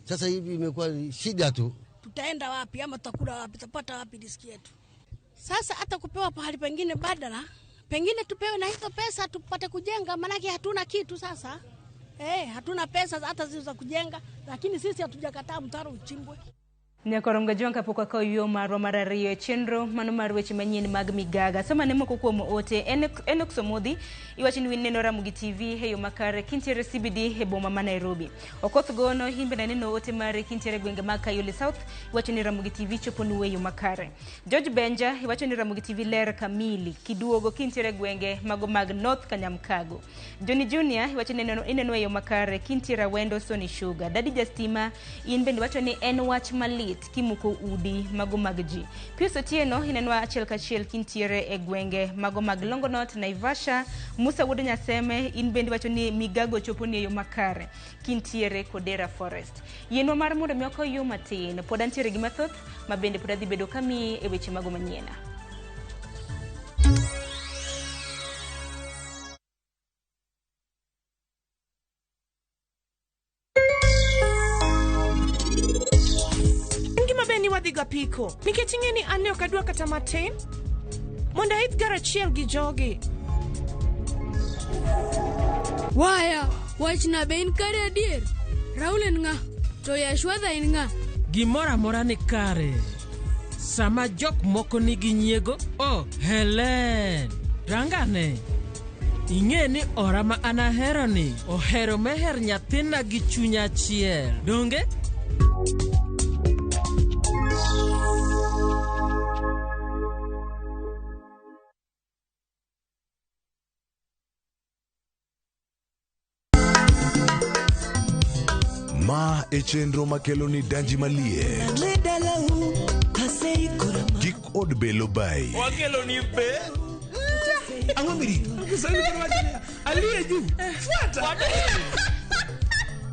Sasa hivi imekuwa shida tu. Tutaenda wapi ama tutakula wapi? Tutapata wapi riski yetu? Sasa hata kupewa pahali pengine badala, pengine tupewe na hizo pesa tupate kujenga, maanake hatuna kitu sasa. Hatuna pesa hata za kujenga, lakini sisi hatujakataa mtaro uchimbwe. Nyakwar Mgajwang' kapok wakawo yo marwa mar ariyo e chenro mano mar weche manyien mag migaga. Soma ne moko kuom ote. Enoch Somodhi iwacho ni wineno Ramogi TV e yo makare kintiere CBD e boma ma Nairobi. Okoth Gono imbe naneno ote mare kintiere gwenge mag Kayole South iwacho ni Ramogi TV choponu e yo makare. George Benja iwacho ni Ramogi TV ler kamili kiduogo kintiere gwenge mago mag North Kanyamkago. Johnny Junior iwacho ni ineno e yo makare kintiere Awendo Sony Sugar. Dadi Justima in bende iwacho ni en wach malit kimuko udi mago mag ji. Pius Otieno inenwa achiel kachiel kintiere e gwenge mago mag Longonot, Naivasha. Musa Wuod Nyaseme in bende wacho ni migago chopo ni e yo makare kintiere Kodera Forest. Yienwa mar mondo mi okaw yo matin, pod antiere gi mathoth ma bende pod adhi bedo kamiyi e weche mago manyien. ni wadhi gapiko nikech ing'e ni an ne ok adwa kata matin mondo aidh gar achiel gi jogi. Waya, wachna be in kare adier? Raul en ng'a? To Yashwadha en ng'a? Gimoro amora ni kare. Sama jok moko nigi nyiego, oh, Helen, rangane. Ing'e ni ora ma an ahero ni ohero meher nyathina gi chuny achiel. Donge? Ma e chenro makelo ni danji maliet. Gik od belo bai. Wakelo ni be. Ang'o mirito? Kiswahili koro wacho niya, aliye juu. Fuata.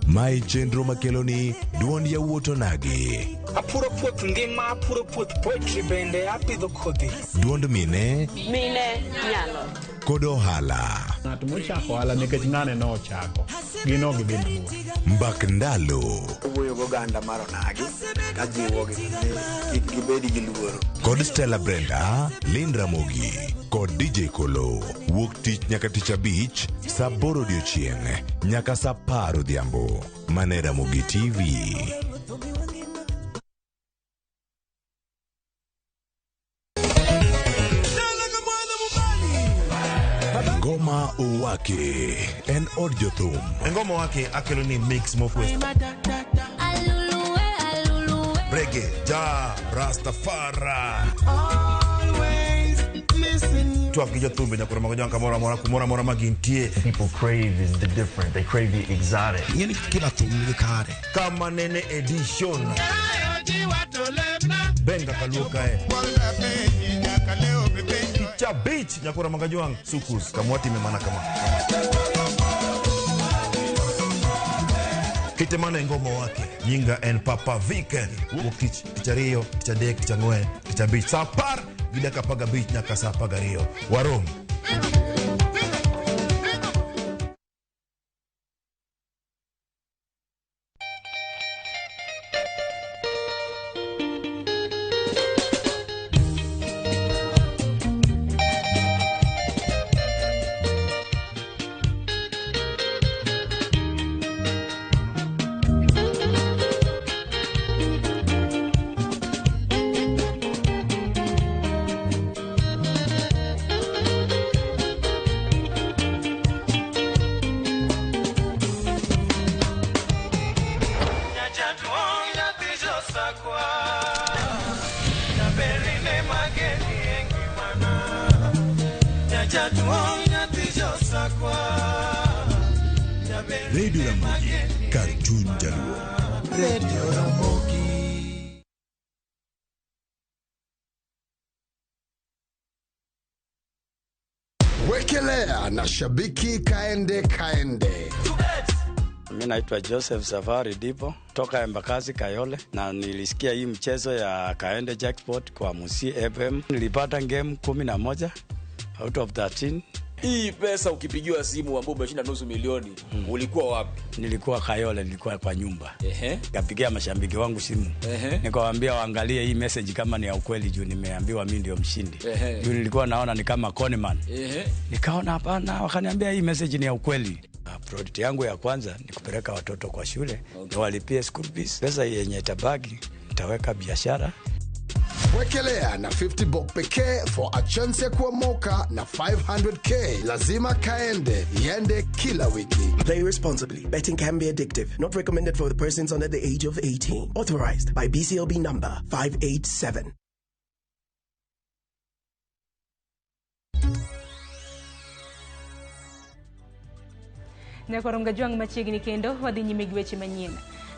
Ma e chenro makelo ni duond yawuot onagi. Apuro puoth ngima, apuro puoth poetry bende apidho kodhi. Duond mine Mine nyalo. kod ohala. Ng'at mochako ohala nikech ng'ane nochako, gin ok gidhi mabor. Mbak ndalo. Owuoyo goganda mar onagi kajiwogi ni kik gibed gi luoro. Kod Stella Brenda, Lynn Ramogi kod DJ Kolo. Wuok tich nyaka tich abich, saa aboro odiochieng' nyaka saa apar odhiambo. Mana e Ramogi TV. Ngoma Owake en od jothum. Ngoma Owake akelo ni mix mokwe. Reggae, ja, Rastafari. Twak gi jothumbe nyakoro mago jwang' kamoro amora kumoro amora ma gintie. People crave is the different. They crave the exotic. Ing'eni kila thum nigi kare. Kama nene edition. Benga kaluo kae. Tich abich nyakoro mago jwang' sukus kamwatime mana kama. Kite mana e ngoma wake. Nyinga en Papa Vic. Wuok tich, tich ariyo, tich adek, tich ang'wen, tich abich. Saa apar gi dakika apar gabich nyaka saa apar gariyo. Warom. Radio Ramogi, kar chuny jaluo. Radio Ramogi. Wekelea na shabiki kaende kaende. Mi naitwa Joseph Safari Dipo toka Embakasi Kayole, na nilisikia hii mchezo ya Kaende Jackpot kwa Musi FM. Nilipata game 11 out of 13. Hii pesa ukipigiwa simu ambao umeshinda nusu milioni, ulikuwa wapi? Nilikuwa Kayole, nilikuwa kwa nyumba. Nikapigia mashabiki wangu simu, nikawaambia waangalie hii message kama ni ya ukweli, juu nimeambiwa mi ndio mshindi. Juu nilikuwa naona ni kama conman. Nikaona hapana, wakaniambia hii message ni ya ukweli. Project yangu ya kwanza ni kupeleka watoto kwa shule, niwalipie school fees. Pesa yenye itabaki nitaweka biashara. Wekelea na 50 bob pekee for a chance ya kuomoka na 500k. Lazima kaende iende kila wiki. Play responsibly. Betting can be addictive. Not recommended for the persons under the age of 18. Authorized by BCLB number 587. Nyakwarom Gajwang' machiegni kendo wadhi nyime gi weche manyien.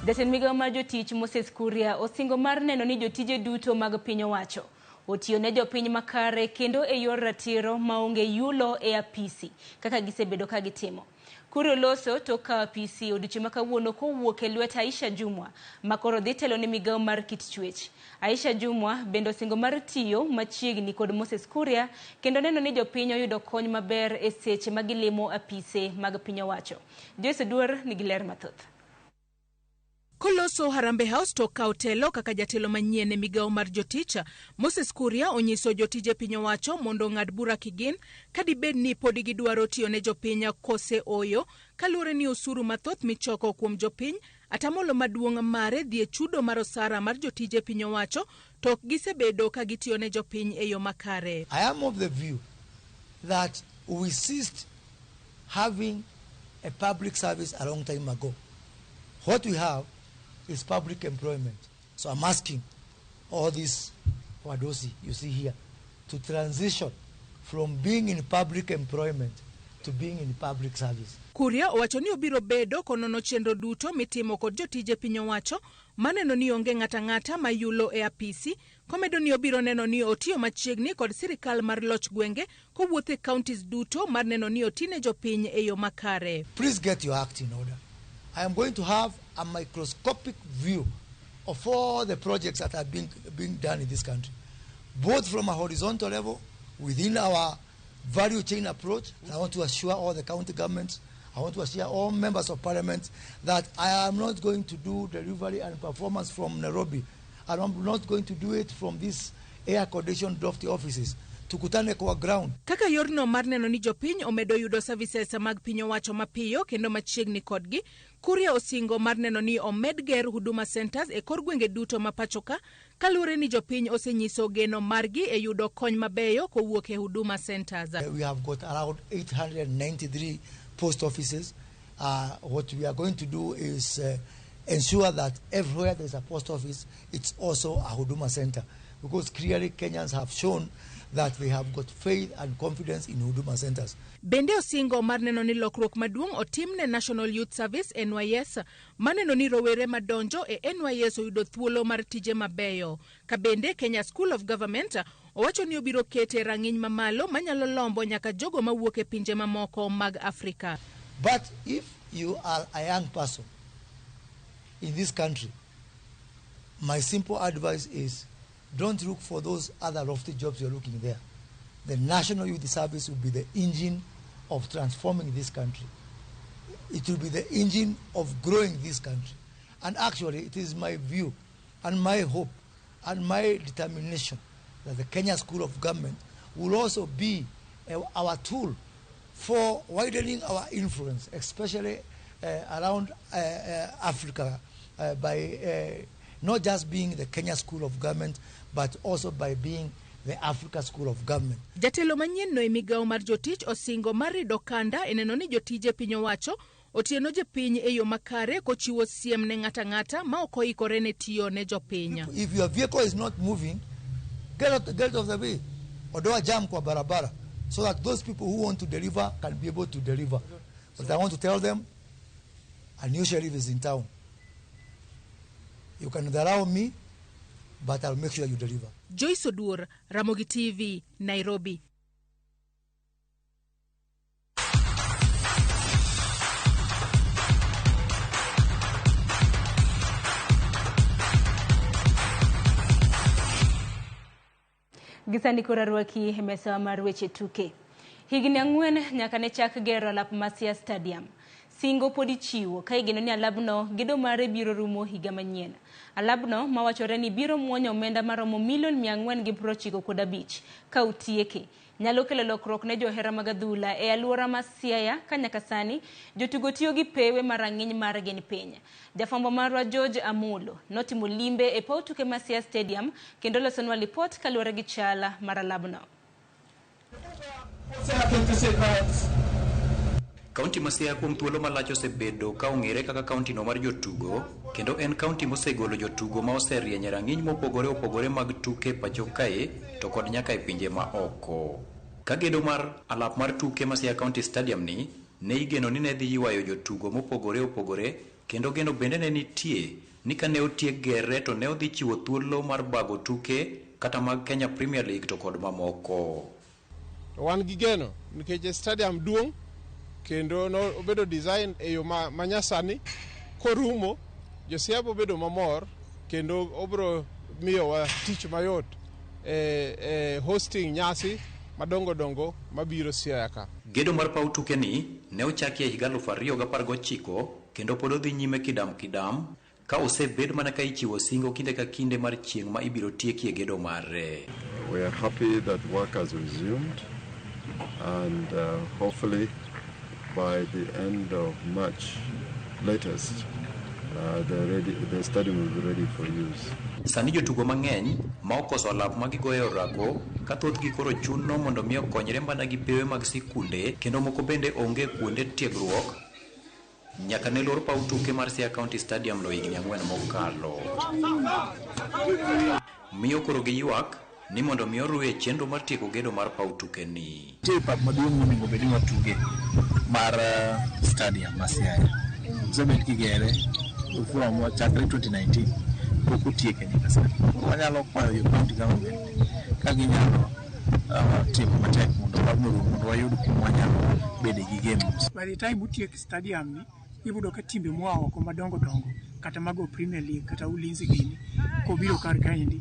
Jatend migawo mar jotich Moses Kuria osingo mar neno ni jotije duto mag piny owacho otiyo ne jopiny makare kendo e yor ratiro maonge yulo e apisi kaka gisebedo ka gitimo. Kuria oloso tok kawo apisi odiochieng' ma kawuono kowuok e lwet Aisha Jumwa ma koro dhi telo ne migawo mar kit chwech. Aisha Jumwa bende osingo mar tiyo machiegni kod Moses Kuria kendo neno ni jopiny oyudo kony maber e seche ma gilimo apise mag piny owacho. Joyce Oduor nigi ler mathoth. Koloso Harambee House to kawo telo kaka jatelo manyien e migawo mar jotich, Moses Kuria onyiso jotije piny owacho mondo ong'ad bura kigin ka dibed ni podi gidwaro tiyo ne jopiny kose oyo, kaluwore ni osuru mathoth michoko kuom jopiny atamolo maduong' mare dhi e chudo mar osara mar jotije piny owacho to ok gisebedo ka gitiyo ne jopiny e yo makare. I am of the view that we ceased having a public service a long time ago. What we have is public employment. So I'm asking all these wadosi you see here to transition from being in public employment to being in public service. Kuria owacho ni obiro bedo konono chenro duto mitimo kod jotije piny owacho maneno ni onge ng'ata ng'ata mayulo e apisi, komedo ni obiro neno ni otiyo machiegni kod sirikal mar loch gwenge kowuotho e counties duto mar neno ni otine jopiny e yo makare. Please get your act in order. I am going to have a microscopic view of all the projects that are being done in this country, both from a horizontal level within our value chain approach. And I want to assure all the county governments, I want to assure all members of parliament that I am not going to do delivery and performance from Nairobi. And I'm not going to do it from these air-conditioned lofty offices. Tukutane kwa ground. Kaka yorno mar neno ni jopiny omedo yudo services mag piny owacho mapiyo kendo machiegni kodgi, Kuria osingo mar neno ni omed ger Huduma Centers e kor gwenge duto ma pacho ka, kaluwore ni jopiny osenyiso geno margi e yudo kony mabeyo kowuok e Huduma Centers. We have got around 893 post offices. What we are going to do is ensure that everywhere there's a post office, it's also a Huduma Center, because clearly Kenyans have shown that they have got faith and confidence in Huduma Centers. Bende osingo mar neno ni lokruok maduong' otim ne National Youth Service NYS, maneno ni rowere madonjo e NYS oyudo thuolo mar tije mabeyo. Ka bende Kenya School of Government owacho ni obiro kete rang'iny mamalo manyalo lombo nyaka jogo mawuok e pinje mamoko mag Afrika. But if you are a young person in this country, my simple advice is don't look for those other lofty jobs you're looking there. The National Youth Service will be the engine of transforming this country. It will be the engine of growing this country. And actually, it is my view and my hope and my determination that the Kenya School of Government will also be our tool for widening our influence, especially around Africa, by not just being the Kenya School of Government, but also by being the Africa School of Government. Jatelo manyien no e migawo mar jotich osingo mar rido kanda e neno ni jotije piny owacho otieno jopiny e yo makare kochiwo siem ne ng'ata ng'ata ma ok oikore ne tiyo ne jopiny. If your vehicle is not moving, get out of the way. Odoa jam kwa barabara, so that those people who want to deliver can be able to deliver. But I want to tell them, a new sheriff is in town. You can allow me, but I'll make sure you deliver. Joyce Odur, Ramogi TV, Nairobi. Gisani koro arwaki e mesa mar weche tuke. Higni 4 nyaka ne chak gero alap mar Siaya Stadium. Singo pod ichiwo ka igeno ni alabno gedo mare biro rumo higa manyien. Alabno mawachore ni biro muonyo omenda maromo milion 495 ka otieke. Nyalo kelo lokruok ne johera mag adhula e aluora ma Siaya ka nyaka sani jotugo tiyo gi pewe marang'iny margi ni piny. Jafwambo marwa George Amolo notimo limbe e paw tuke ma Siaya Stadium kendo losonwa lipot kaluwore gi chala mar alabno. Kaunti ma Siaya kuom thuolo malach osebedo ka ong'ere kaka kaunti no mar jotugo, kendo en kaunti mosegolo jotugo ma oserieny e rang'iny mopogore opogore mag tuke pacho kae to kod nyaka e pinje ma oko. Ka gedo mar alap mar tuke ma Siaya County Stadium ni ne igeno ni ne dhi ywayo jotugo mopogore opogore, kendo geno bende ne nitie ni kane otiek gere to ne odhi chiwo thuolo mar bago tuke kata mag Kenya Premier League to kod mamoko. Wan gi geno nikech stadium duong' kendo no obedo design e yo manyasani korumo jo-Siaya bedo mamor kendo obro miyowa tich mayot e hosting nyasi madongo dongo mabiro Siaya ka. Gedo mar paw tuke ni ne ochaki e higa 2019 kendo pod odhi nyime kidam kidam ka osebed mana ka ichiwo singo kinde ka kinde mar chieng' ma ibiro tiekie gedo mare. We are happy that work has resumed, and hopefully by the end of March latest, the stadium will be ready for use. Sani jotugo mang'eny ma okoso alap ma gigoyo orako ka thothgi koro chuno mondo mi okonyre mana gi pewe mag sikunde kendo moko bende onge kuonde tiegruok nyaka ne lor paw tuke mar Siaya County Stadium no higni 4 mokalo. Miyo koro giywak ni mondo mi oruwe chenro mar tieko gedo mar paw tuke ni. Nitie pap maduong' monego bed ni watuge mar stadium ma Siaya. Osebet kigere from chakre 2019 pok otieke nyaka sani. Wanyalo kwayo jo county government ka ginyalo timo matek mondo pabno orum mondo wayud kuma wanyalo bede gi games. By the time utiek stadium ni, ibiro ka timbe moa oko madongo dongo kata mago Premier League kata Ulinzi gini kobiro kar kaendi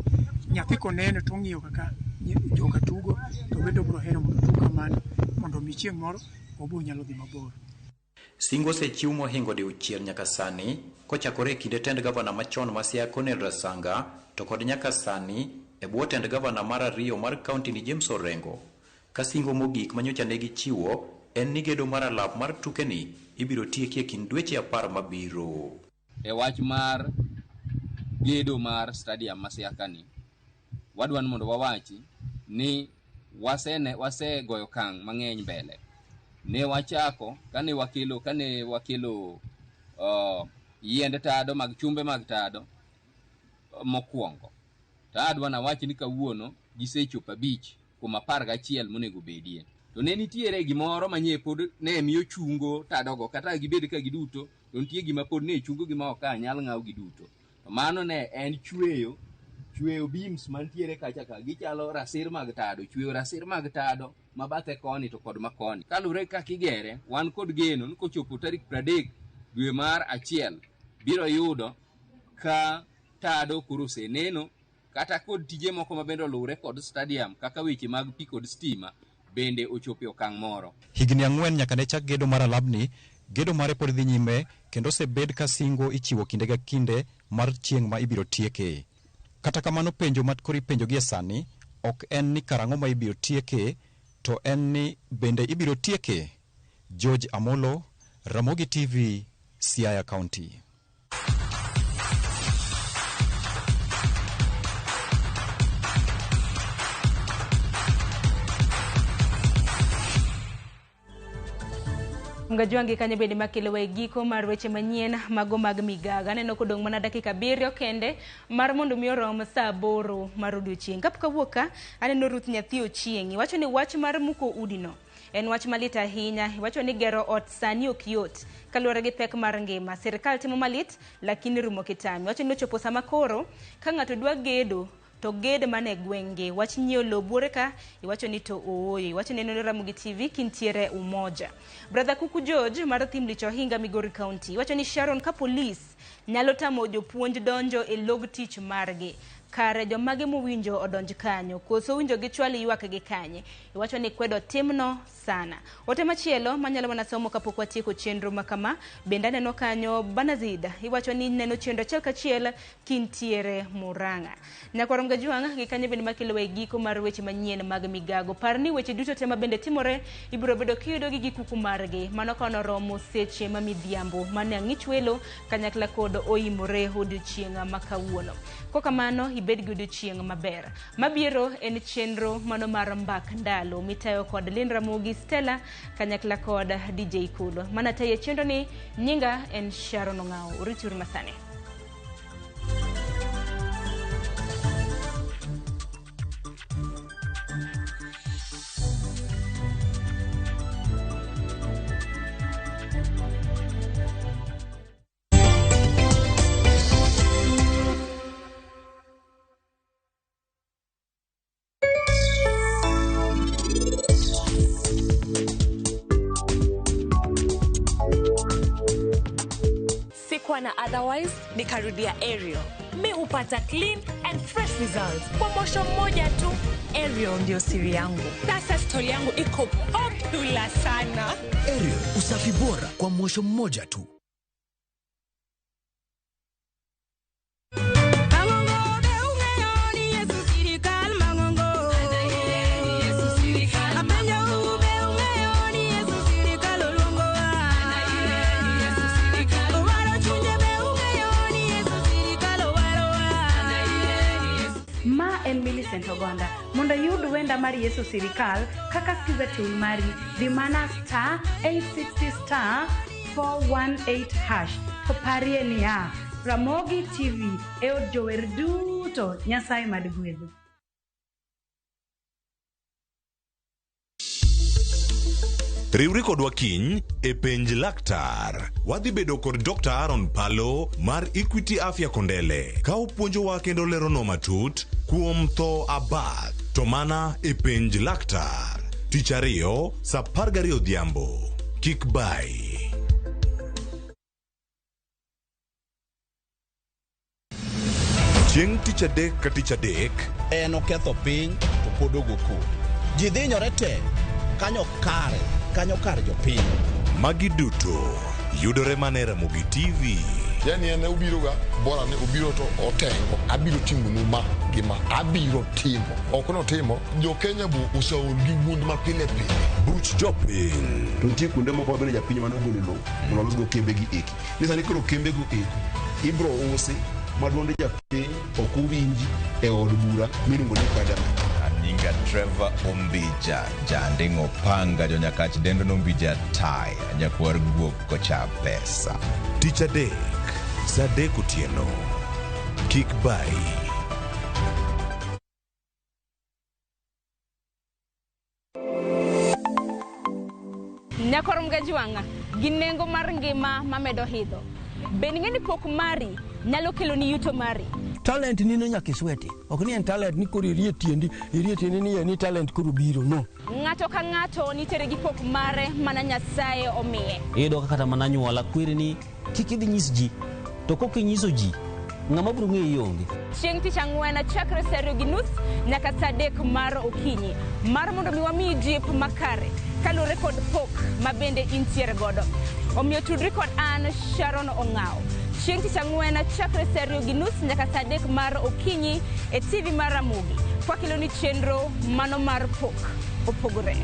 nyathi koneno to ong'iyo kaka joka tugo to bende obiro hero mondo otug kamano mondo mi chieng' moro obo nyalo dhi mabor. Singo osechiw mohingo diuchiel nyaka sani kochakore e kinde tend gavana machon ma Siaya Cornel Rasanga to kod nyaka sani e bwo tend gavana mar ariyo mar kaunti ni James Orengo. Ka singo mogik manyocha ne gichiwo en ni gedo mar alap mar tukeni ibiro tieki e kind dweche 10 mabiro. E wach mar gedo mar stadium ma Siaya kani, wadwa ni mondo wawachi ni wasegoyo okang' mang'eny mbele. Ne wachako kane wakelo yiend tado mag chumbe mag tado mokwongo. To adwa nawach ni kawuono gisechopo 5 kuom 11 monego bedie. To ne nitiere gimoro manye pod ne miyo chungo tadogo kata gibed ka giduto to nitie gima pod ne chungo gi ma ok nyal ng'aw giduto. To mano ne en chweyo beams mantiere kacha ka gichalo rasir mag tado, chweyo rasir mag tado mabathe koni to kod makoni. Kalure kaka igere, wan kod geno ni kochopo tarik 30 dwe mar 1 biro yudo ka tado koro oseneno kata kod tije moko mabende oluwre kod stadium kaka weche mag pi kod stima bende ochopo e okang' moro. Higni 4 nyaka ne chak gedo mar alabni, gedo mare pod dhi nyime kendo osebed ka singo ichiwo kinde ka kinde mar chieng' ma ibiro tieke. Kata kamano penjo ma koro ipenjo gie sani ok en ni karang'o ma ibiro tieke, to en ni bende ibiro tieke. George Amolo, Ramogi TV, Siaya County. Ngajwangi kanyo bende makelo e giko mar weche manyien mago mag migaga. Aneno kodong' mana dakika 7 kende mar mondo mi orom saa 8 mar odiochieng'. Kapok awuok ka, aneno Ruth Nyathi Ochieng'. Iwacho ni wach mar muko udino en wach malit ahinya. Iwacho ni gero ot sani ok yot kaluwore gi pek mar ngima. Sirikal timo malit lakini rumo kitami. Iwacho ni ochopo sama koro ka ng'ato dwa gedo to ged mana e gwenge. Wach nyiewo lowo buore ka iwacho ni to ooyo. Iwacho ni neno Ramogi TV kintiere Umoja. Brother Kuku George mar Thimlich Ohinga Migori County iwacho ni Sharon ka polis nyalo tamo jopuonj donjo e log tich margi, kare jomage mowinjo odonj kanyo koso winjo gichwal ywak gi kanye. Iwacho ni kwedo timno sana. Ote machielo manyalo mana somo kapok watieko chenro makama bende aneno kanyo Banazid iwacho ni neno chenro achiel kachiel kintiere Murang'a. Nyakwar Mgajuang' gi kanyo bende makelo e giko mar weche manyien mag migago. Par ni weche duto te mabende timore ibiro bedo kiyudo gi gikuku margi. Mano ka noromo seche ma midhiambo mane ang'ich welo kanyakla kod oimore odiochieng' ma kawuono. Kokamano ibed gi odiochieng' maber. Mabiro en chenro mano mar mbak ndalo mitayo kod Lynn Ramogi Stella kanyakla kod DJ Kulo. Mana tayo chenro ni nyinga en Sharon Ong'awo. Uritur masane. Na otherwise nikarudia Ariel. Mi hupata clean and fresh results kwa mosho mmoja tu. Ariel ndio siri yangu. Sasa story yangu iko popular sana. Ariel, usafi bora kwa mosho mmoja tu. Millicent Ogonda. Mondo iyud wenda mar Yesu Sirikal kaka skiza tune mari, dhi mana star 860 star 418 hash. To parie niya, Ramogi TV e od jower duto, Nyasaye mad gwedhu. Riwri kodwa kiny e penj laktar. Wadhi bedo kod Dr. Aaron Palo mar Equity Afya Kondele ka opuonjowa kendo leronwa matut kuom tho abath to mana e penj laktar. Tich ariyo sa 12 odhiambo. Kik bai. Chieng' tich adek ka tich adek En oketho piny to pod ogo koko. Ji dhinyore te kanyo kare, kanyo kar jopiny. Magi duto yudore mana e Ramogi TV. Yani en obiro ga bora ni obiro to otengo abiro timonu ma gi ma abiro timo ok notimo jo Kenya bu oseol gi wuond ma pile pile Buch jopiny. To nitie kuonde moko ma bende japiny mane ogolo lowo mondo olosgo kembe gi eki. Ni sani koro kembe go eko ibro usi ma duond japiny ok owinji e od bura miluongo ni parliament. Nyinga Trevor Ombija, janding'o panga jonyakach dendo nombija taya, nyakwar guok kocha pesa. Tich adek sa 3 otieno. Kik bai. Nyakor Mgajwang'a gi nengo mar ngima mamedo hidho. Bende ing'e ni pok mari nyalo keloni yuto mari? Talent nino nyaka isweti. Ok ni en talent ni koro irie tiendi, irie tiendi ni en ni talent koro biro, no. Ng'ato ka ng'ato nitiere gi pok mare mana Nyasaye omiye. Iyudo ka kata mana anyuola kweri ni kik idhi nyis ji. To kok inyiso ji, ng'ama biro ng'eyi onge. Chieng' tich ang'wen chakre sa 2:30 nyaka sa 3 mar okinyi mar mondo mi wamiyi jip makare kaluwore kod pok ma bende intiere godo. Omiyo tudri kod an Sharon Ong'aw. Chieng' tich ang'wen chakre sa 2:30 nyaka sa 3 mar okinyi e TV mar Ramogi. Kwakeloni chenro mano mar pok opogore.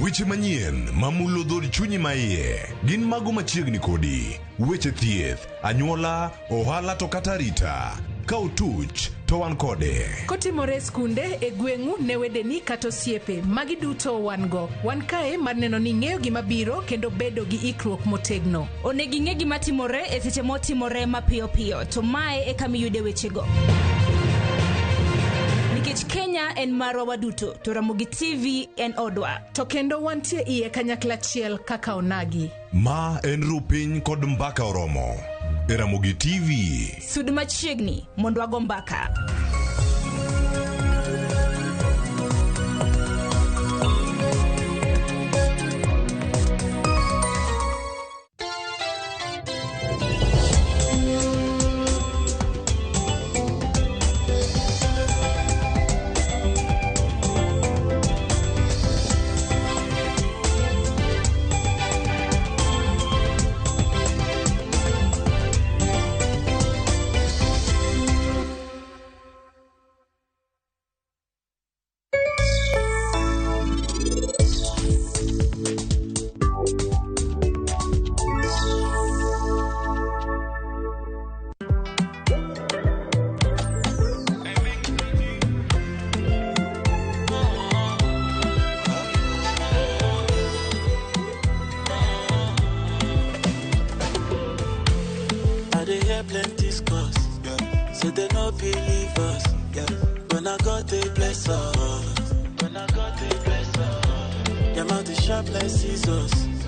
Weche manyien mamulo dhood chunyi maiye gin mago machiegni kodi. Weche thieth, anyuola, ohala to kata arita. Ka otuch to wan kode. Kotimore e skunde, e gweng'u, ne wedeni kata osiepe, magi duto wan go. Wan kae mar neno ni ing'eyo gima biro kendo bedo gi ikruok motegno. Onego ing'e gima timore e seche motimore mapiyo piyo, to mae e kama iyude wechego. Nikech Kenya en marwa waduto, to Ramogi TV en odwa. To kendo wantie iye kanyakla achiel kaka onagi. Ma en Rupiny kod Mbaka Oromo e Ramogi TV. Sud machiegni mondo wago mbaka. I dey hear plenty scores. Yeah. Say they no believe us. Yeah. When I got they bless us. When I got they bless us. Their mouth is sharp like scissors.